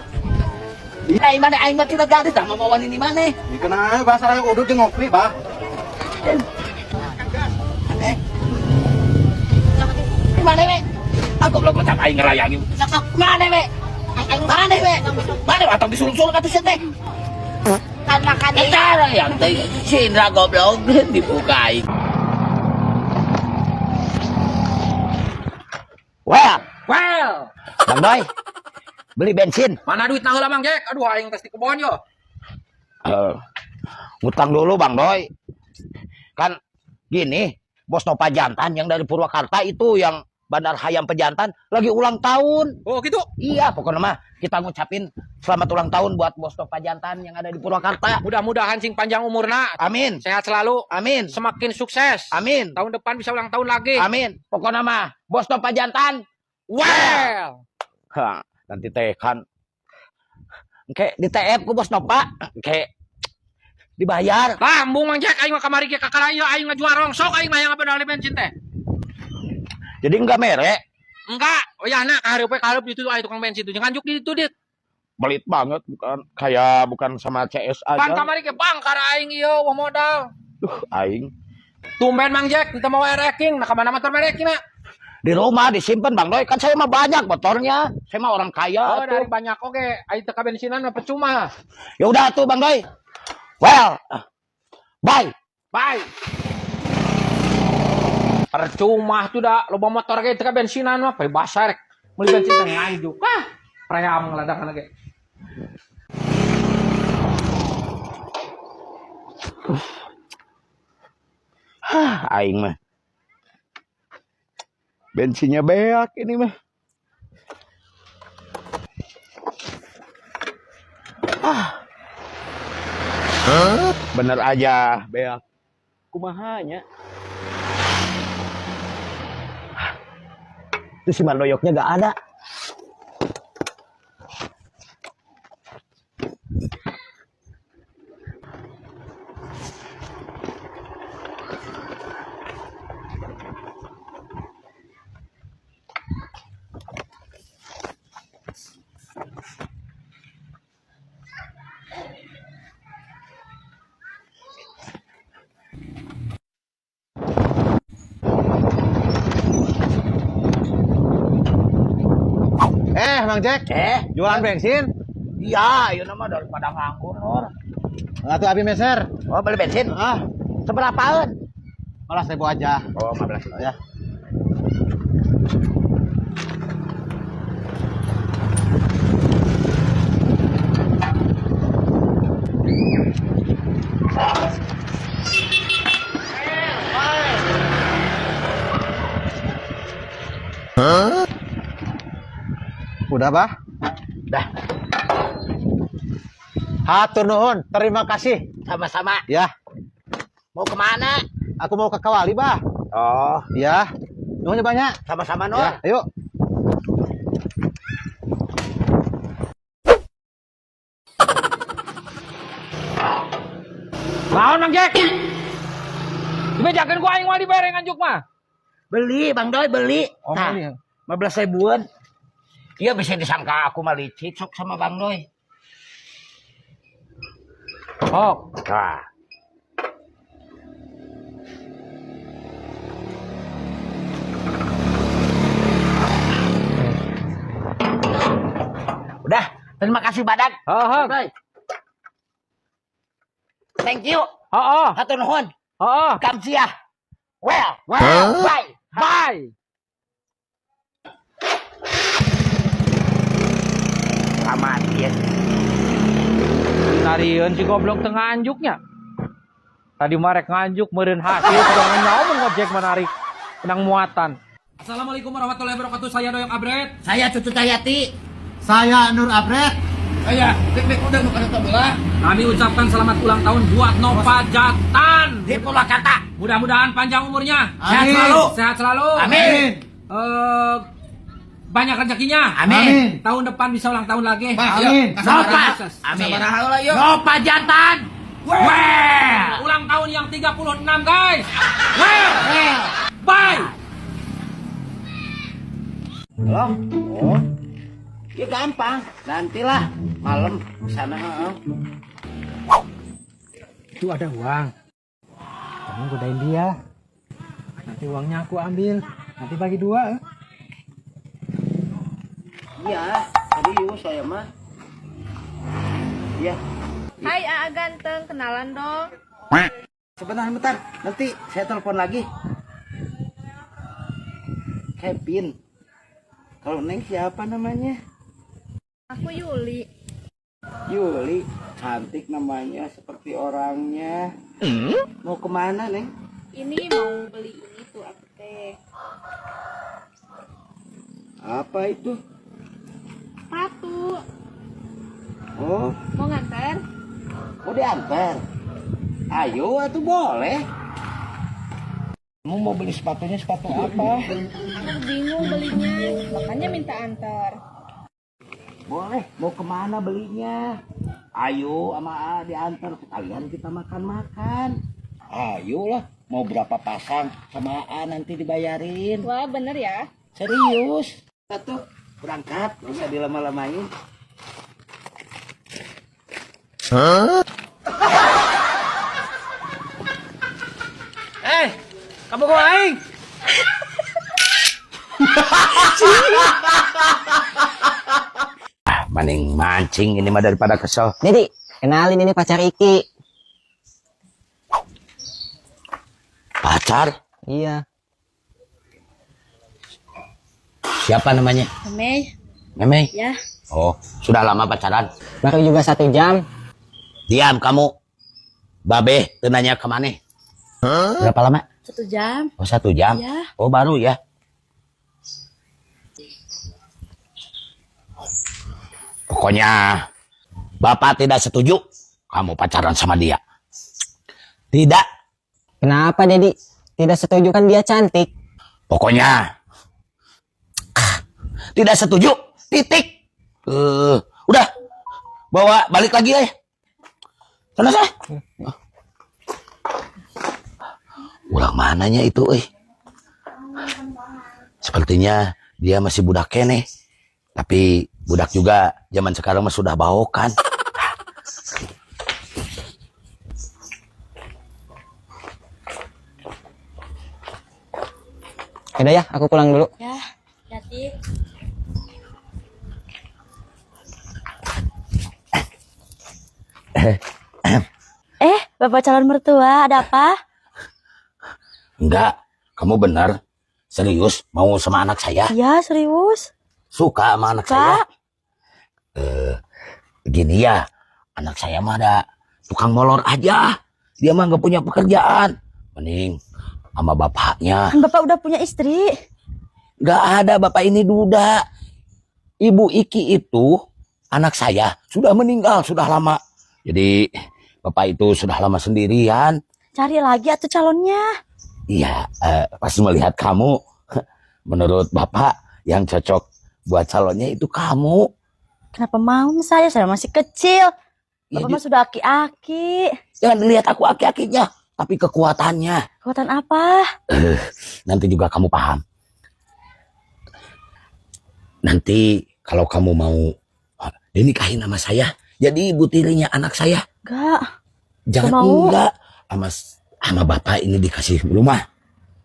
Aing mana aing mah tidak gadis tah mamawan ini maneh. Ini kena aja bahasa raya udut jeung ngopi, Bah. Mana we? Aku belum kocak aing ngerayangin. Sok sok. Mana we? Aing mana we? Mana atau disulung-sulung atuh sia teh. Kan makan Eta yang teh si Indra goblok dibuka aing. Well, Well, Bang Doy, beli bensin. mana duit nah heula Mang Jack? Aduh aing tes di kebon yo. Eh, ngutang dulu Bang Doy. Kan gini, Bos Nova Jantan yang dari Purwakarta itu yang Bandar Hayam Pejantan lagi ulang tahun. Oh gitu. Iya, pokoknya mah kita ngucapin selamat ulang tahun buat Bos Nova Jantan yang ada di Purwakarta. Mudah-mudahan sing panjang umurna, Amin. sehat selalu, Amin. semakin sukses. Amin. Tahun depan bisa ulang tahun lagi. Amin. Pokoknya mah Bos Nova Jantan. Well. Ha, nanti teh kan Oke, di TF ku Bos Nova, oke. Dibayar. Lambung Mang Jack aing mah kamari ge kakara ieu aing ngajual rongsok aing mah yang apa bensin teh. Jadi enggak merek, Enggak, oh ya nak kahareup we kahareup ditu aya tukang bensin tuh. Jangan juk di ditu dit. Belit banget bukan kayak bukan sama CS Pan aja. kamari ge bang kara aing ieu wah modal. Duh, aing Tumben Mang Jack kita mau ranking, nah kemana motor mereking nak? Di rumah disimpan Bang Doy, kan saya mah banyak motornya. Saya mah orang kaya Oh, tuh. dari banyak oke, aing teu bensinan mah percuma. Ya udah tuh Bang Doy. Well, bye. Bye. Percuma tuh dah, loba motor ge teu bensinan mah bebas rek. Meuli bensin teh nganjuk. Ah, pream ngeladangan ge. Hah, aing mah. Bensinnya beak ini mah. Ah. Bener aja, beak. Kumahanya. Itu si Mardoyoknya gak ada. Bang Jack. Jualan bensin? Iya, ieu nama daripada nganggur, Nur. Enggak tuh abi meser. Oh, beli bensin? Ah, Seberapaan? 15.000 aja. Oh, 15.000. Ya. Udah, Bah? Dah. Hatur nuhun, terima kasih. Sama-sama. Ya, Mau kemana? Aku mau ke Kawali, Bah. Oh, Ya. Nuhunnya banyak. Sama-sama, Nur. Ya, ayo. Naon, Mang Jack? Dibejakeun ku aing mah dibere nganjuk mah. Beli, Bang Doi, beli. Oh, Nah, beli ya? 15 ribuan. Iya, bisa disangka aku mah licik sok sama Bang Doi. Oh, Nah. Udah, terima kasih Badak. Heeh. Bang Doi. Thank you. Heeh. Hatur nuhun. Heeh. Kamsiah. Well, well, bye. Bye. Selamat ya. Narieun si goblok teu nganjuknya. Tadi marek nganjuk meureun hasil jangan nyawa mun ngojek menarik menang muatan. Assalamualaikum warahmatullahi wabarakatuh. Saya Doyok Abret. Saya Cucu Cahyati. Saya Nur Abret. Ayah, dek udah nu kana belah. Kami ucapkan selamat ulang tahun buat Nova Jatan. Di Purwakarta. Mudah-mudahan panjang umurnya. Sehat selalu. Sehat selalu. Amin. Banyak rezekinya. Amin. Tahun depan bisa ulang tahun lagi. Amin. Nova. Amin. Sabaraha heula yeuh. Nova Jantan. Well. Ulang tahun yang 36, guys. Well. Bye. Loh, oh. Ya gampang, nantilah malam ke sana. Heeh. Itu ada uang. Kamu godain dia. Nanti uangnya aku ambil. Nanti bagi dua. Eh. Iya, serius saya mah. Iya. Hai Aa ganteng, kenalan dong. Sebentar, bentar. Nanti saya telepon lagi. Kevin. Kalau Neng siapa namanya? Aku Yuli. Yuli. Cantik namanya, seperti orangnya. Mau kemana, Neng? Ini mau beli ini tuh aku teh. Apa itu? Sepatu. Oh, Mau nganter? mau diantar. Ayo, atuh boleh. Kamu mau beli sepatunya sepatu apa? Aku bingung belinya, makanya minta antar. Boleh, mau kemana belinya? Ayo sama A diantar, sekalian kita makan-makan. Ayolah, mau berapa pasang sama A nanti dibayarin. Wah, bener ya? Serius. Satu, berangkat, nggak usah dilama-lamain. Eh, kamu kok aing? Ah, mending mancing ini mah daripada kesel. Dedi, kenalin ini pacar Iki. Pacar? Iya. Siapa namanya? Mei. Meme? Ya. Oh, sudah lama pacaran? Baru juga 1 jam. Diam kamu. Babe, teu nanya ke mana? Berapa lama? 1 jam. Oh, 1 jam? Ya. Oh, baru ya? Pokoknya, Bapak tidak setuju kamu pacaran sama dia. Tidak. Kenapa, Dedi? Tidak setuju kan dia cantik. Pokoknya, tidak setuju. Titik. Udah. Bawa balik lagi ya. Sana, sana. Ulang mananya itu, eh. Sepertinya dia masih budak keneh. Tapi budak juga zaman sekarang mah sudah baokan. Udah ya, aku pulang dulu. Ya, hati. Eh, Bapak calon mertua, ada apa? Enggak, kamu benar. Serius mau sama anak saya? Iya, serius. Suka sama anak Suka. saya? Eh, gini ya, anak saya mah ada tukang molor aja. Dia mah nggak punya pekerjaan. Mending sama bapaknya. Kan Bapak udah punya istri. Nggak ada, bapak ini duda. Ibu Iki itu anak saya sudah meninggal sudah lama. Jadi bapak itu sudah lama sendirian. Cari lagi atau calonnya. Iya, pas melihat kamu, menurut bapak yang cocok buat calonnya itu kamu. Kenapa mau saya? Saya masih kecil. Ya, Bapak mah sudah aki-aki. Jangan dilihat aku aki-akinya, tapi kekuatannya. Kekuatan apa? Nanti juga kamu paham. Nanti kalau kamu mau dinikahin sama saya, jadi ibu tirinya anak saya. Enggak, Jangan Nggak mau. enggak sama sama bapak ini dikasih rumah,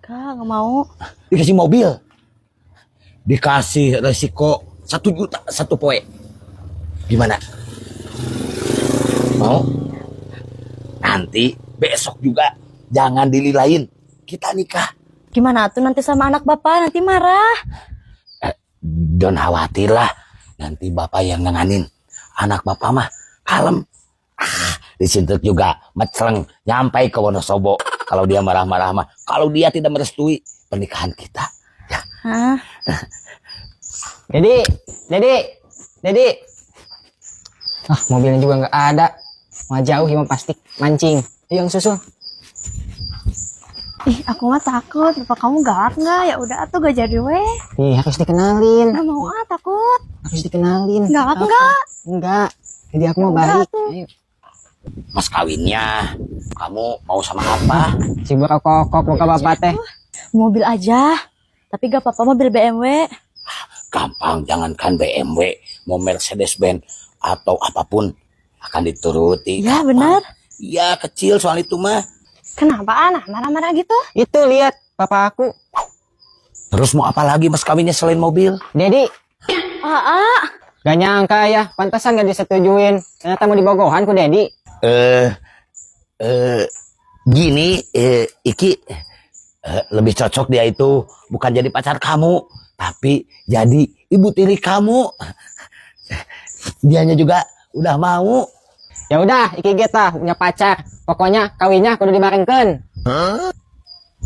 enggak mau. Dikasih mobil, dikasih resiko 1 juta satu poe. Gimana? Mau? Nanti besok juga jangan dililain. Kita nikah. Gimana tuh nanti sama anak Bapak, nanti marah. Jangan khawatir lah. Nanti bapak yang nanganin. Anak bapak mah kalem. Ah, disintet juga mecleng nyampai ke Wonosobo. Kalau dia marah-marah mah. Kalau dia tidak merestui pernikahan kita. Ya. Hah? Dedi, Dedi, Dedi. Ah, mobilnya juga nggak ada. Mau jauh ya pasti mancing. Ayo yang susul. Ih, aku mah takut. Bapak kamu galak nggak? Ya udah atuh gak jadi weh. Ih, harus dikenalin. Nggak mau ah, takut. Harus dikenalin. Galak nggak? Enggak. Jadi aku mau Ya udah, balik. atuh. Ayo. Mas kawinnya, kamu mau sama apa? Si kokok muka bapak teh. Mobil aja. Tapi gak apa-apa mobil BMW. Gampang, jangankan BMW, mau Mercedes Benz atau apapun akan dituruti. Ya, Gampang. benar. Iya, kecil soal itu mah. Kenapa anak marah-marah gitu? Itu lihat papa aku. Terus mau apa lagi mas kawinnya selain mobil? Dedi, Ah, ah. gak nyangka ya, pantesan gak disetujuin. Ternyata mau dibogohan ku Dedi. Eh, gini, Iki, lebih cocok dia itu bukan jadi pacar kamu, tapi jadi ibu tiri kamu. Dianya juga udah mau. Ya udah, iki ge tah punya pacar. Pokoknya kawinnya kudu dibarengkeun.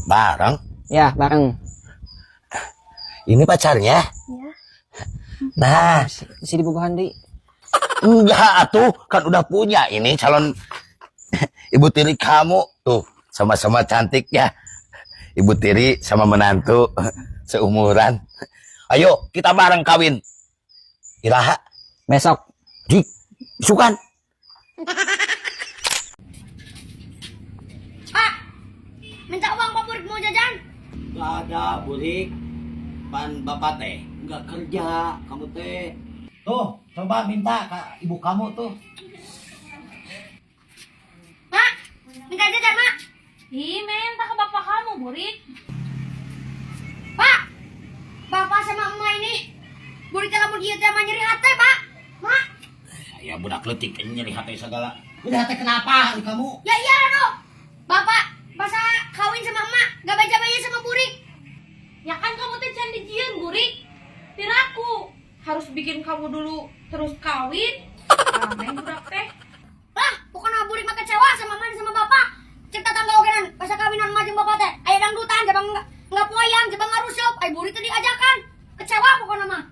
Bareng. Ya, bareng. Ini pacarnya. Iya. Nah, Si dibogohan deui. Enggak tuh, kan udah punya ini calon ibu tiri kamu tuh, sama-sama cantik ya. Ibu tiri sama menantu seumuran. Ayo kita bareng kawin. Iraha, Besok. Jik, sukan. Pak, minta uang Pak Burik mau jajan. Gak ada, Burik. Pan bapak teh nggak kerja, kamu teh. Tuh, coba minta ke ibu kamu tuh. Mak, minta jajan, Mak. Ih, minta ke bapak kamu, Burik. Pak, bapak sama emak ini Burik lamun ieu teh mah nyeri hati, Pak. Mak, Ya budak leutik nyeri hati segala. Nyeri hati kenapa hari kamu? Ya iya dong. Bapak, masa kawin sama emak gak beja-beja sama Burik? Ya kan kamu teh can dijieun, Burik. Piraku harus bikin kamu dulu terus kawin. Aneh budak teh. Lah, pokoknya Burik mah kecewa sama emak dan sama bapak. Cek tetangga ogenan, masa kawinan emak jeung bapak teh aya dangdutan, jabang nggak poyang, jabang ngarusup, ai Burik teh diajakan. Kecewa pokoknya mah.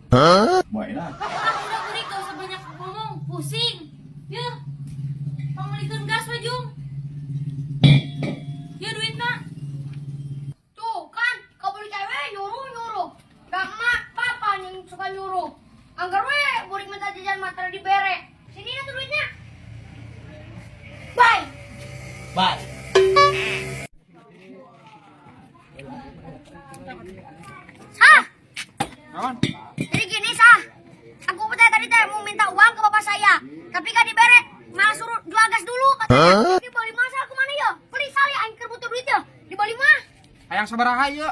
Baiklah. Ah, udah Burik gak usah banyak ngomong, pusing. Yuk, pangbelikeun gas we, Jung. Ya duitna. Tuh kan, kau beli cewek nyuruh nyuruh. Gak emak, papa yang suka nyuruh. Angger we, Burik minta jajan mah tara dibere. Sini dah tuh duitnya. Bye. Bye. Sah. Jadi gini, Sah. Aku teh tadi teh mau minta uang ke bapak saya, tapi gak dibere. Malah suruh jual gas dulu katanya. Dibeli mah aku mana ya? Beli sali aing keur butuh duit ya. Dibeli mah. Hayang sabaraha ieu?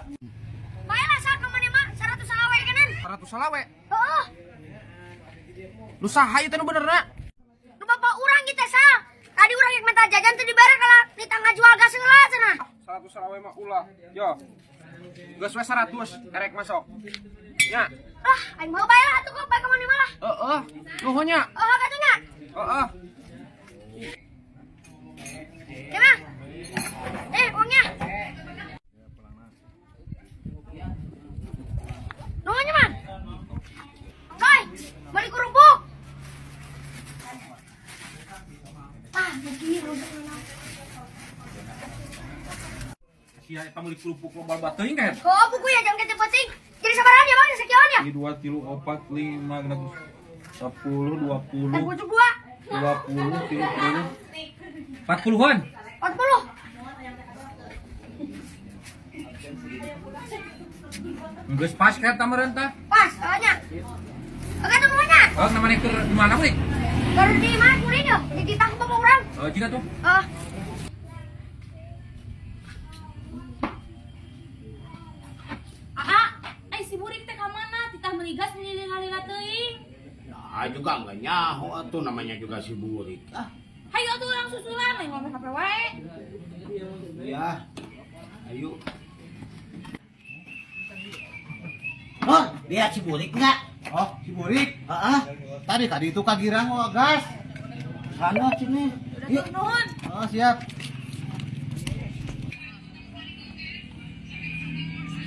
Bae lah Sah ka mana mah 100 salawe kanan. 100 salawe. Heeh. Lu saha ieu teh nu benerna? Nu Ke bapak urang gitu, Sal. Tadi urang yang minta jajan tuh dibere kalau di tangga jual gas heula cenah. 100 selawe mah ulah. Yo. Geus we 100 erek masuk. Nya. Ah, aing mau bayar atuh kok bae ka mana malah. Heeh. Nuhun nya. Oh, katunya. Heeh. Gimana? Eh, uangnya. Nuhunnya, Man. Coy, beli kerupuk. Ah, begini kerupuk mana? Sia eta meuli kerupuk loba teuing kan. Oh, buku ya jangan kecil penting. Jadi sabaran ya, Bang, sekian ya. 2 3 4 5 6 10 20 Dan pucuk gua. 20 30 40-an. 40. Geus pas kan tamaran tah. Pas, soalnya. Oke, tunggunya. Oh, namanya keur di mana kuring? Baru di mana kuring ya? Di ditangkap bapak orang. Oh, jika tuh. Ah. Aa, ai si burik teh ka mana? Titah meuli gas meuli lila teuing. Nah, juga nggak nyaho atuh namanya juga si Burik. Ah, Hayu atuh urang susulan lain ngomong HP wae. ya. Ayo. Nur, lihat si Burik nggak? Oh, si Burik. Heeh. Tadi tadi itu kagirang oh, gas. Sana sini. Udah tuh nuhun. Oh, siap.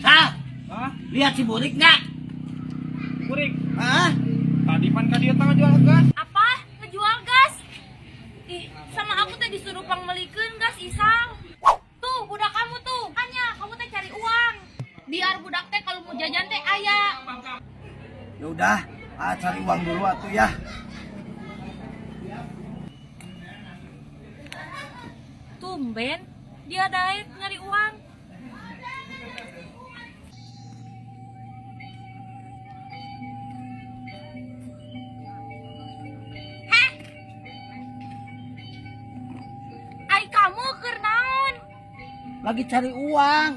Sal, Hah? lihat si Burik nggak? Kuring. Hah? Tadi pan ka dieu tah ngajual gas. Apa? Ngejual gas? Ih, sama aku teh disuruh pangmelikeun gas Isal. Tuh, budak kamu tuh. Hanya kamu teh cari uang. Biar budak teh kalau mau jajan teh aya. Ya udah, ah, cari uang dulu atuh ya. Tumben dia daek nyari uang. Heh. Ai kamu keur naon? Lagi cari uang.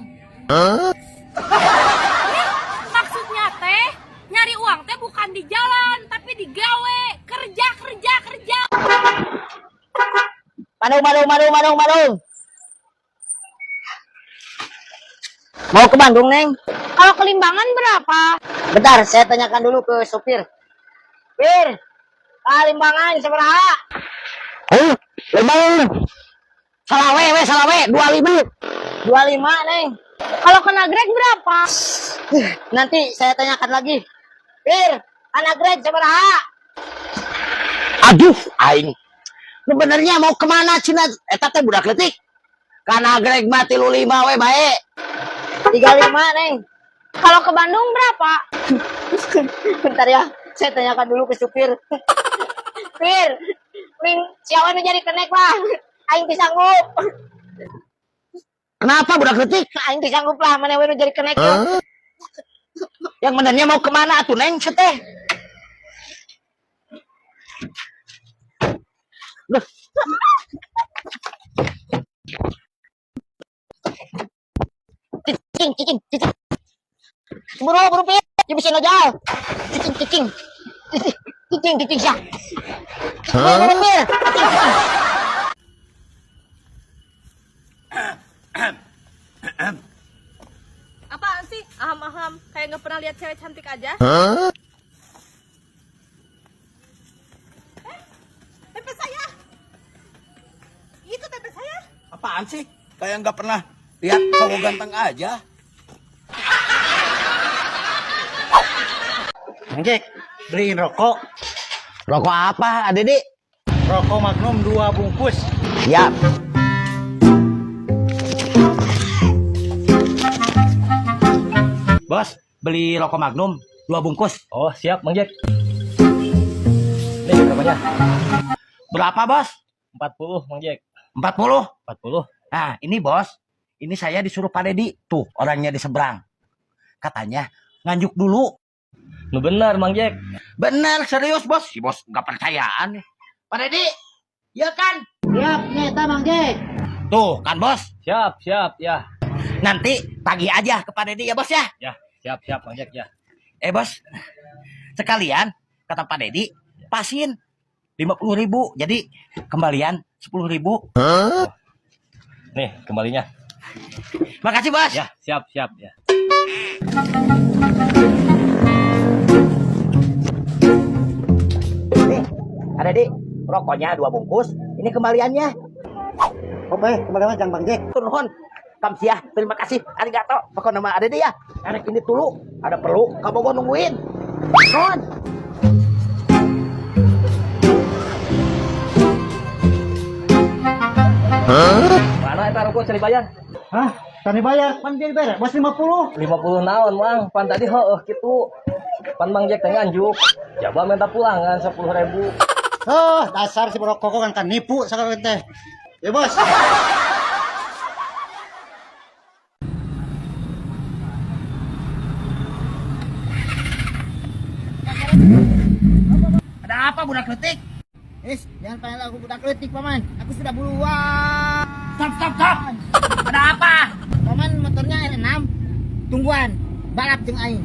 Maksudnya teh nyari uang teh bukan di jalan tapi di gawe, kerja kerja kerja. Bandung, Bandung, Bandung, Bandung, Bandung. Mau ke Bandung, Neng? Kalau ke Limbangan berapa? Bentar, saya tanyakan dulu ke sopir. Pir, ah, Limbangan sabaraha? Oh, Limbangan. Salawe, we, salawe, 25. 25, Neng. Kalau ke Nagreg berapa? Nanti saya tanyakan lagi. Pir, Nagreg sabaraha? Aduh, aing. Sebenarnya mau kemana cina? Eta teh budak leutik. Ka Nagreg mah 35 we bae. 35, Neng. Kalau ke Bandung berapa? Bentar ya, saya tanyakan dulu ke supir. Pir, Ming, siapa nu jadi kenek lah? Aing teu sanggup. Kenapa budak leutik? Aing teu sanggup lah, mana we nu jadi kenek ya. Yang benernya mau kemana atuh Neng teh? Loh. Cicing, cicing, cicing. Buru, buru, Pir. Ya bisa ngojol. Cicing, cicing. Cicing, cicing, cicing, siah. Buru, buru, Pir. Cicing, cicing. Apaan sih? Aham-aham, kayak nggak pernah lihat cewek cantik aja. Eh, tempe saya. Itu tempe saya. Apaan sih? Kayak nggak pernah lihat cowok ganteng aja. Mang Jack, beliin rokok. Rokok apa, Adede? Rokok Magnum dua bungkus. Siap. Bos, beli rokok Magnum dua bungkus. Oh, siap, Mang Jack. Ini berapanya? Berapa, Bos? 40, Mang Jack. 40. 40. Nah, ini Bos. Ini saya disuruh Pak Dedi. Tuh, orangnya di seberang. Katanya nganjuk dulu. Nu bener, Mang Jack. Bener, serius, Bos. Si Bos nggak percayaan nih. Pak Dedi, ya kan? Siap, nyata Mang Jack. Tuh, kan Bos. Siap, siap, ya. Nanti pagi aja ke Pak Dedi ya, Bos ya. Ya, siap, siap, Mang Jack, ya. Eh, Bos. Sekalian, kata Pak Dedi, pasin. 50 ribu. Jadi kembalian 10 ribu. Nih, kembalinya. Makasih, Bos. Ya, siap, siap ya. Nih, ada di rokoknya dua bungkus. Ini kembaliannya. Oh, baik, kembali jang Bang Jack. Nuhun. Kamsiah, terima kasih. Arigato. Pokoknya nama ada deh ya. Anak ini dulu, ada perlu, kamu gua nungguin. Nuhun. Mana eta rokok can dibayar? Hah? Tani bayar, pan dia bayar, bos 50. 50 naon, Mang? Pan tadi heueuh kitu. Pan Mang Jack teh nganjuk. Coba minta pulangan 10 ribu. Oh, dasar si rokok kan kan nipu sekarang teh. Ya, bos. Ada apa, budak leutik? Is, jangan panggil aku budak leutik, Paman. Aku sudah buluan. Stop, stop, stop. Ada apa? Paman motornya R6. Tungguan, balap jeung aing.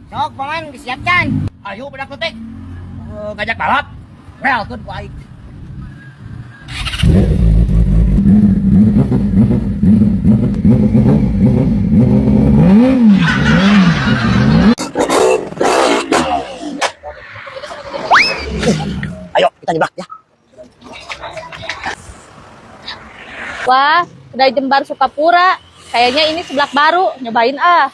Sok, Paman, disiapkan. Ayo, budak leutik. Eh, ngajak balap. Relkeun ku aing. Ayo, kita nyeblak ya. Wah, kedai Jembar Sukapura. Kayaknya ini seblak baru. Nyobain ah.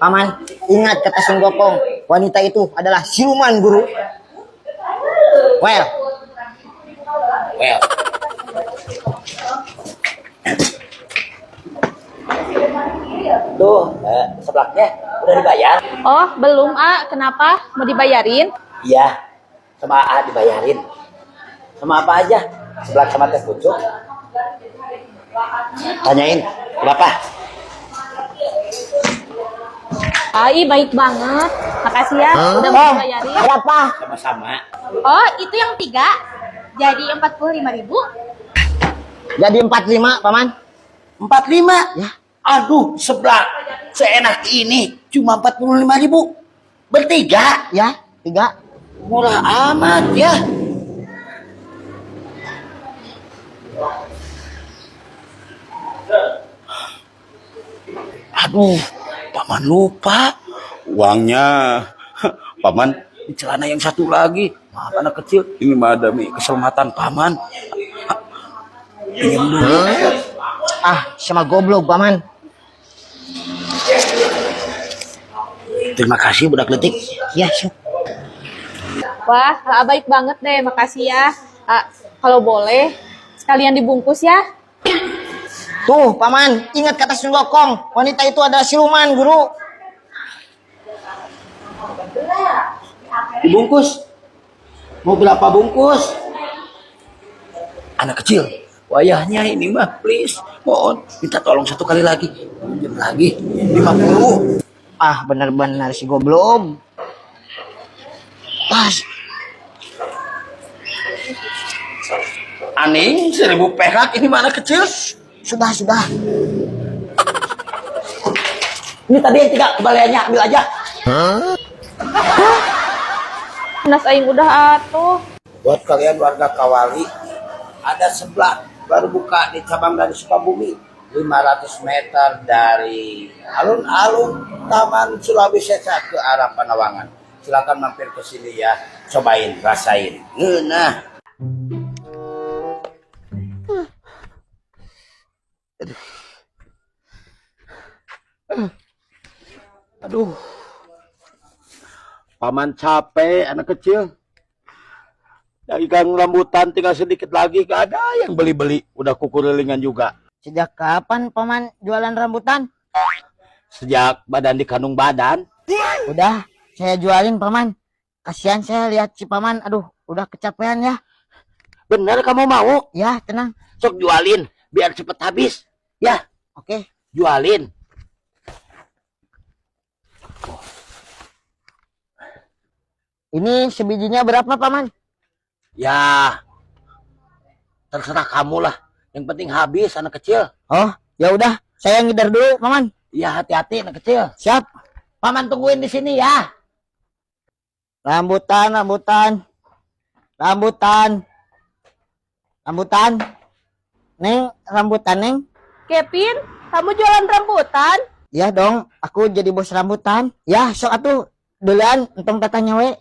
Paman, ingat kata Sun Gokong, wanita itu adalah siluman, guru. Well, Well. Tuh, seblaknya udah dibayar? Oh, belum ah. Kenapa? Mau dibayarin? Iya, sama A dibayarin. Sama apa aja? Seblak sama teh pucuk. Tanyain, berapa? Ai, baik banget. Makasih ya, udah mau dibayarin. Berapa? Sama-sama. Oh, itu yang tiga. Jadi 45 ribu. Jadi 45, Paman. 45? Ya. Aduh, seblak seenak ini cuma 45 ribu. Bertiga? Ya, tiga. Murah amat ya. Aduh, Paman lupa. Uangnya, Paman di celana yang satu lagi. Maaf, anak kecil, ini mah demi keselamatan Paman. Pinjam dulu. Ah, sama goblok, Paman. Terima kasih, budak leutik. Ya, syuk. Wah, ah, baik banget deh. Makasih ya. Ah, kalau boleh, sekalian dibungkus ya. Tuh, Paman, ingat kata Sun Gokong, wanita itu adalah siluman, guru. Dibungkus. Mau berapa bungkus? Anak kecil, wayahnya ini mah please. Mohon minta tolong satu kali lagi. Pinjam lagi 50. Ah, benar-benar si goblok. Pas. Aning 1.000 perak ini mana, kecil? Sudah, sudah. Ini tadi yang tiga kembaliannya ambil aja. Nas aing udah atuh. Buat kalian warga Kawali, ada seblak baru buka di cabang dari Sukabumi, 500 meter dari alun-alun Taman Sulawesi ke arah Panawangan. Silakan mampir ke sini ya, cobain, rasain. Ngeunah. Aduh. Aduh. Paman capek, anak kecil. Dagang rambutan tinggal sedikit lagi, gak ada yang beli-beli. Udah kukurilingan juga. Sejak kapan Paman jualan rambutan? Sejak badan dikandung badan. Udah, saya jualin, Paman. Kasihan saya lihat si Paman, aduh, udah kecapean ya. Bener kamu mau? Ya, tenang. Sok jualin, biar cepet habis. Ya, Oke. Jualin. Ini sebijinya berapa, Paman? Ya, terserah kamu lah. Yang penting habis, anak kecil. Oh, ya udah, saya ngider dulu, Paman. Ya, hati-hati anak kecil. Siap. Paman tungguin di sini ya. Rambutan, rambutan. Rambutan. Rambutan. Neng, rambutan, Neng. Kevin, kamu jualan rambutan? Ya dong, aku jadi bos rambutan. Ya, sok atuh duluan entong tatanya we.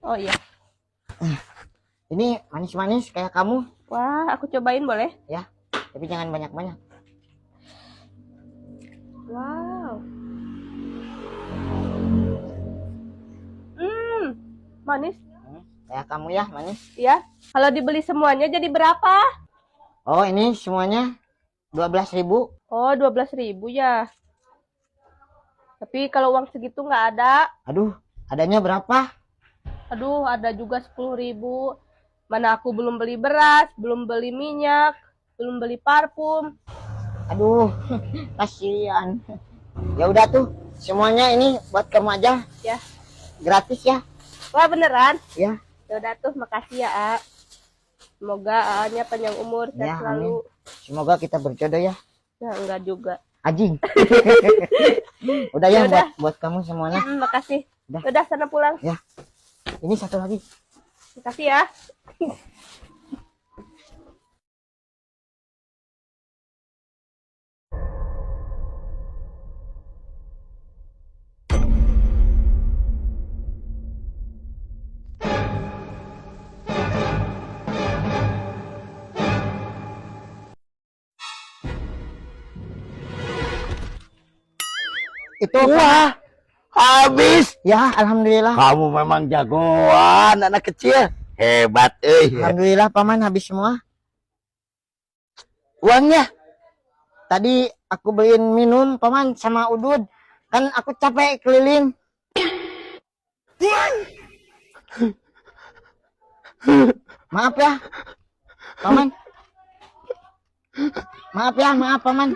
Oh iya. Ini manis-manis kayak kamu. Wah, aku cobain boleh? Ya, tapi jangan banyak-banyak. Wow. Manis. Kayak kamu ya, manis. Ya. Kalau dibeli semuanya jadi berapa? Oh, ini semuanya 12.000. Oh, 12.000 ya. Tapi kalau uang segitu nggak ada. Aduh, adanya berapa? Aduh, ada juga 10.000. Mana aku belum beli beras, belum beli minyak, belum beli parfum. Aduh, kasihan. Ya udah tuh, semuanya ini buat kamu aja. Ya. Gratis ya. Wah, beneran? Ya. Ya udah tuh, makasih ya, A. Semoga A-nya panjang umur, sehat Ya, selalu. amin. Semoga kita berjodoh ya. Ya, enggak juga. Anjing. Udah ya, Ya udah. buat kamu semuanya. Makasih. Udah. Udah, sana pulang. Ya. Ini satu lagi. Makasih ya. Itu Wah, habis. Ya, alhamdulillah. Kamu memang jagoan anak kecil. Hebat, eh. Alhamdulillah paman habis semua. Uangnya? Tadi aku beliin minum paman sama udud. Kan aku capek keliling. Maaf ya, paman. Maaf ya, maaf paman.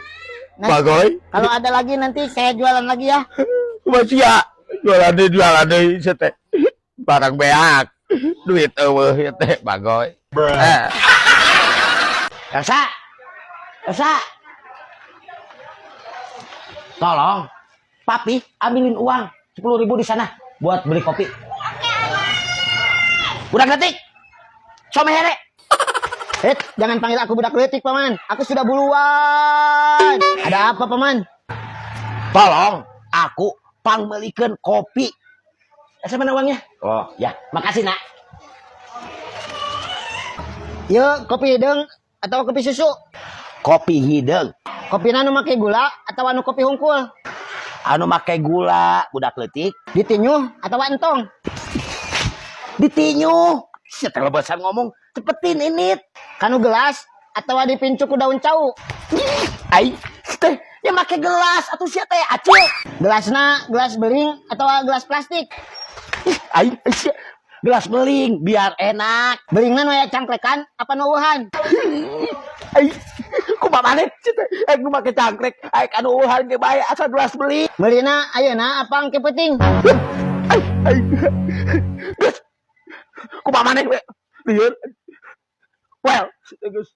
Nah, Bagoy. Kalau ada lagi nanti saya jualan lagi ya. Masih ya jualan deh sia teh. Barang beak. Duit euweuh ieu teh bagoy. Eh. Elsa. Elsa. Tolong, Papi ambilin uang 10.000 di sana buat beli kopi. Budak leutik. Somehere. Jangan panggil aku budak leutik, paman. Aku sudah buluan. Ada apa, paman? Tolong, aku pangmeulikeun kopi. Elsa mana uangnya? Oh, ya. Makasih, Nak. Yuk, kopi hideung atau kopi susu? Kopi hideung. Kopi anu make gula atau anu kopi hungkul? Anu make gula, budak leutik. Ditinjuh atau entong? Ditinjuh. Setelah bosan ngomong, cepetin ini. Kanu gelas atau dipincu ku daun cau? Ai, teh, ya make gelas atau sia teh acil. Gelasna gelas beling atau gelas plastik? Ai, sia. Gelas beling biar enak. Belingna nu aya cangklekan apa nu eueuhan? Ai, kumaha maneh sia teh? Nu make cangklek, ai anu eueuhan ge bae asal gelas beling. Meulina ayeuna apa engke peuting? Ai, ai. Geus. Kumaha maneh we? Lieur. Well, geus.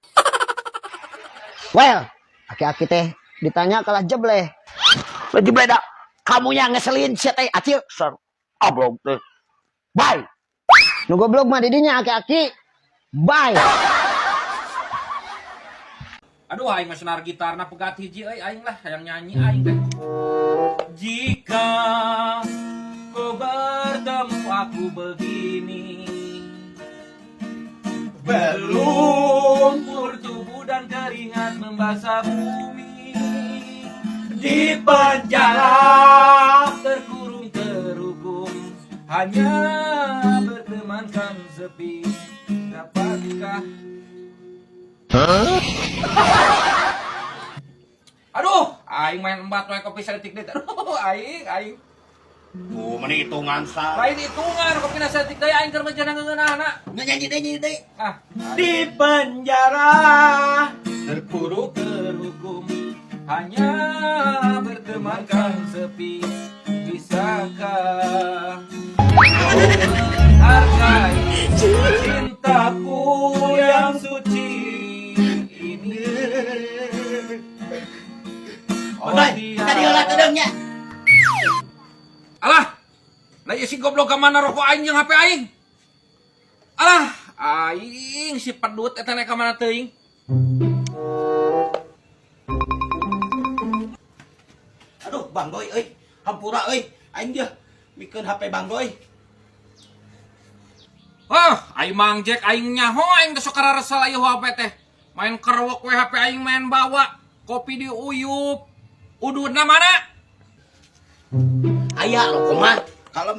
Well, aki-aki teh ditanya kalah jebleh. Jebleh dah. Kamu yang ngeselin sia teh acil. Ser. Ablong teh. Bye. Nu goblok mah didinya aki-aki. Bye. Aduh, aing mah senar gitarna pegat hiji euy, aing lah hayang nyanyi aing teh. Jika kau bertemu aku begini, berlumpur tubuh dan keringat membasah bumi, di penjara terkurung terhukum, hanya bertemankan sepi. Dapatkah? Aduh, aing main embat wae kopi saeutik deui. Aduh, aing, aing. Meni hitungan sa. Lain hitungan kopi saeutik deui aing keur menjana ngeunahna. Nyanyi deui, nyanyi deui. Ah, di penjara terpuruk terhukum, hanya bertemankan sepi. Bisakah kau Hargai cintaku yang suci ini. Oh, Tadi heula teudeung nya. Alah, lah ieu si goblok ka mana rokok aing jeung HP aing? Alah, aing si pedut eta ka mana teuing? Aduh, Bang Doi euy, hampura euy, aing dia mikeun HP Bang Doi. Hah, aing Mang Jack aing nyaho aing teh sok kararesel ieu HP teh. Main kerwok we HP aing main bawa, kopi diuyup. Ududna mana? Aya rokok mah, kalem.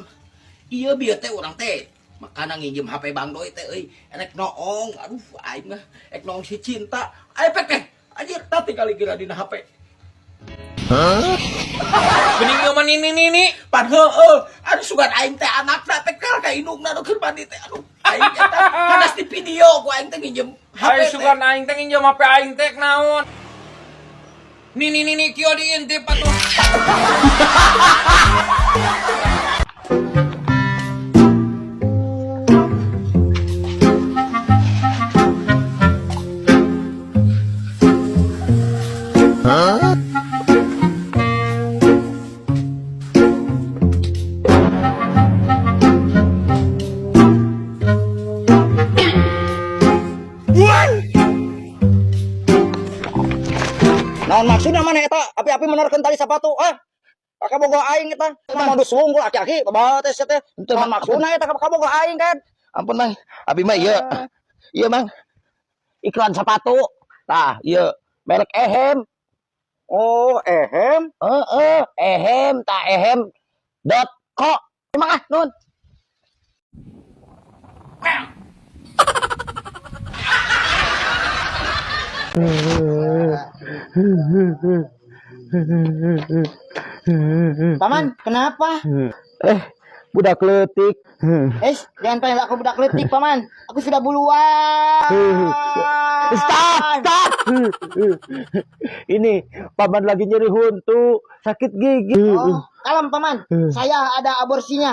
Ieu bieu teh urang teh makana nginjem HP Bang Doi teh euy, erek noong, aduh aing mah erek noong si cinta. Ayo pek teh, anjir tati kali kira dina HP. Bening ieu mah nini nini. Pan heueuh, aduh sugan aing teh anakna teh kal ka indungna nu keur mandi teh, aduh aing eta hanas di video ku aing teh nginjem HP Aing teh. Sugan aing teh nginjem HP aing teh naon? Nini nini kieu diintip atuh. Naon maksudna mana eta? Api-api menorkeun tali sepatu, ah. Kabogoh aing eta. Modus wungkul aki-aki bawa teh sia teh. Naon maksudna eta kabogoh aing kan? Ampun Mang, abi mah ieu. Ieu Mang. Iklan sepatu. Tah, ieu merek Ehem. Oh, Ehem. Heeh, Ehem, tah ehem.co. Emang ah, nun. Paman, kenapa? Budak leutik. Eh, jangan panggil aku budak leutik, Paman. Aku sudah buluan. Stop, stop. Ini paman lagi nyeri huntu, sakit gigi. Oh, kalem, Paman. Saya ada aborsinya.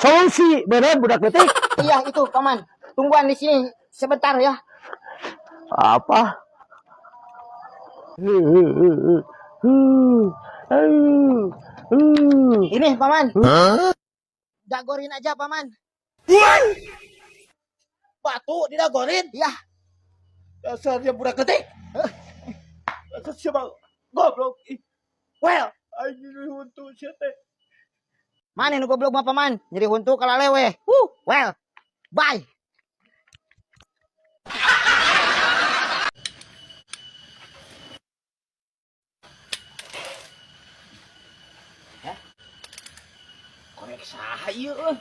Solusi, beneran budak leutik. Iya, itu, Paman. Tungguan di sini sebentar ya. Apa? Ini, Paman. Dagorin aja, Paman. Batu didagorin. Iya. Dasarnya budak leutik. Dasar siapa goblok. Ih, Well, aing nyeri huntu sia teh. Mana nu goblok mah, Paman? Nyeri huntu kalalewe. Well. Bye. Korek saha ieu euy?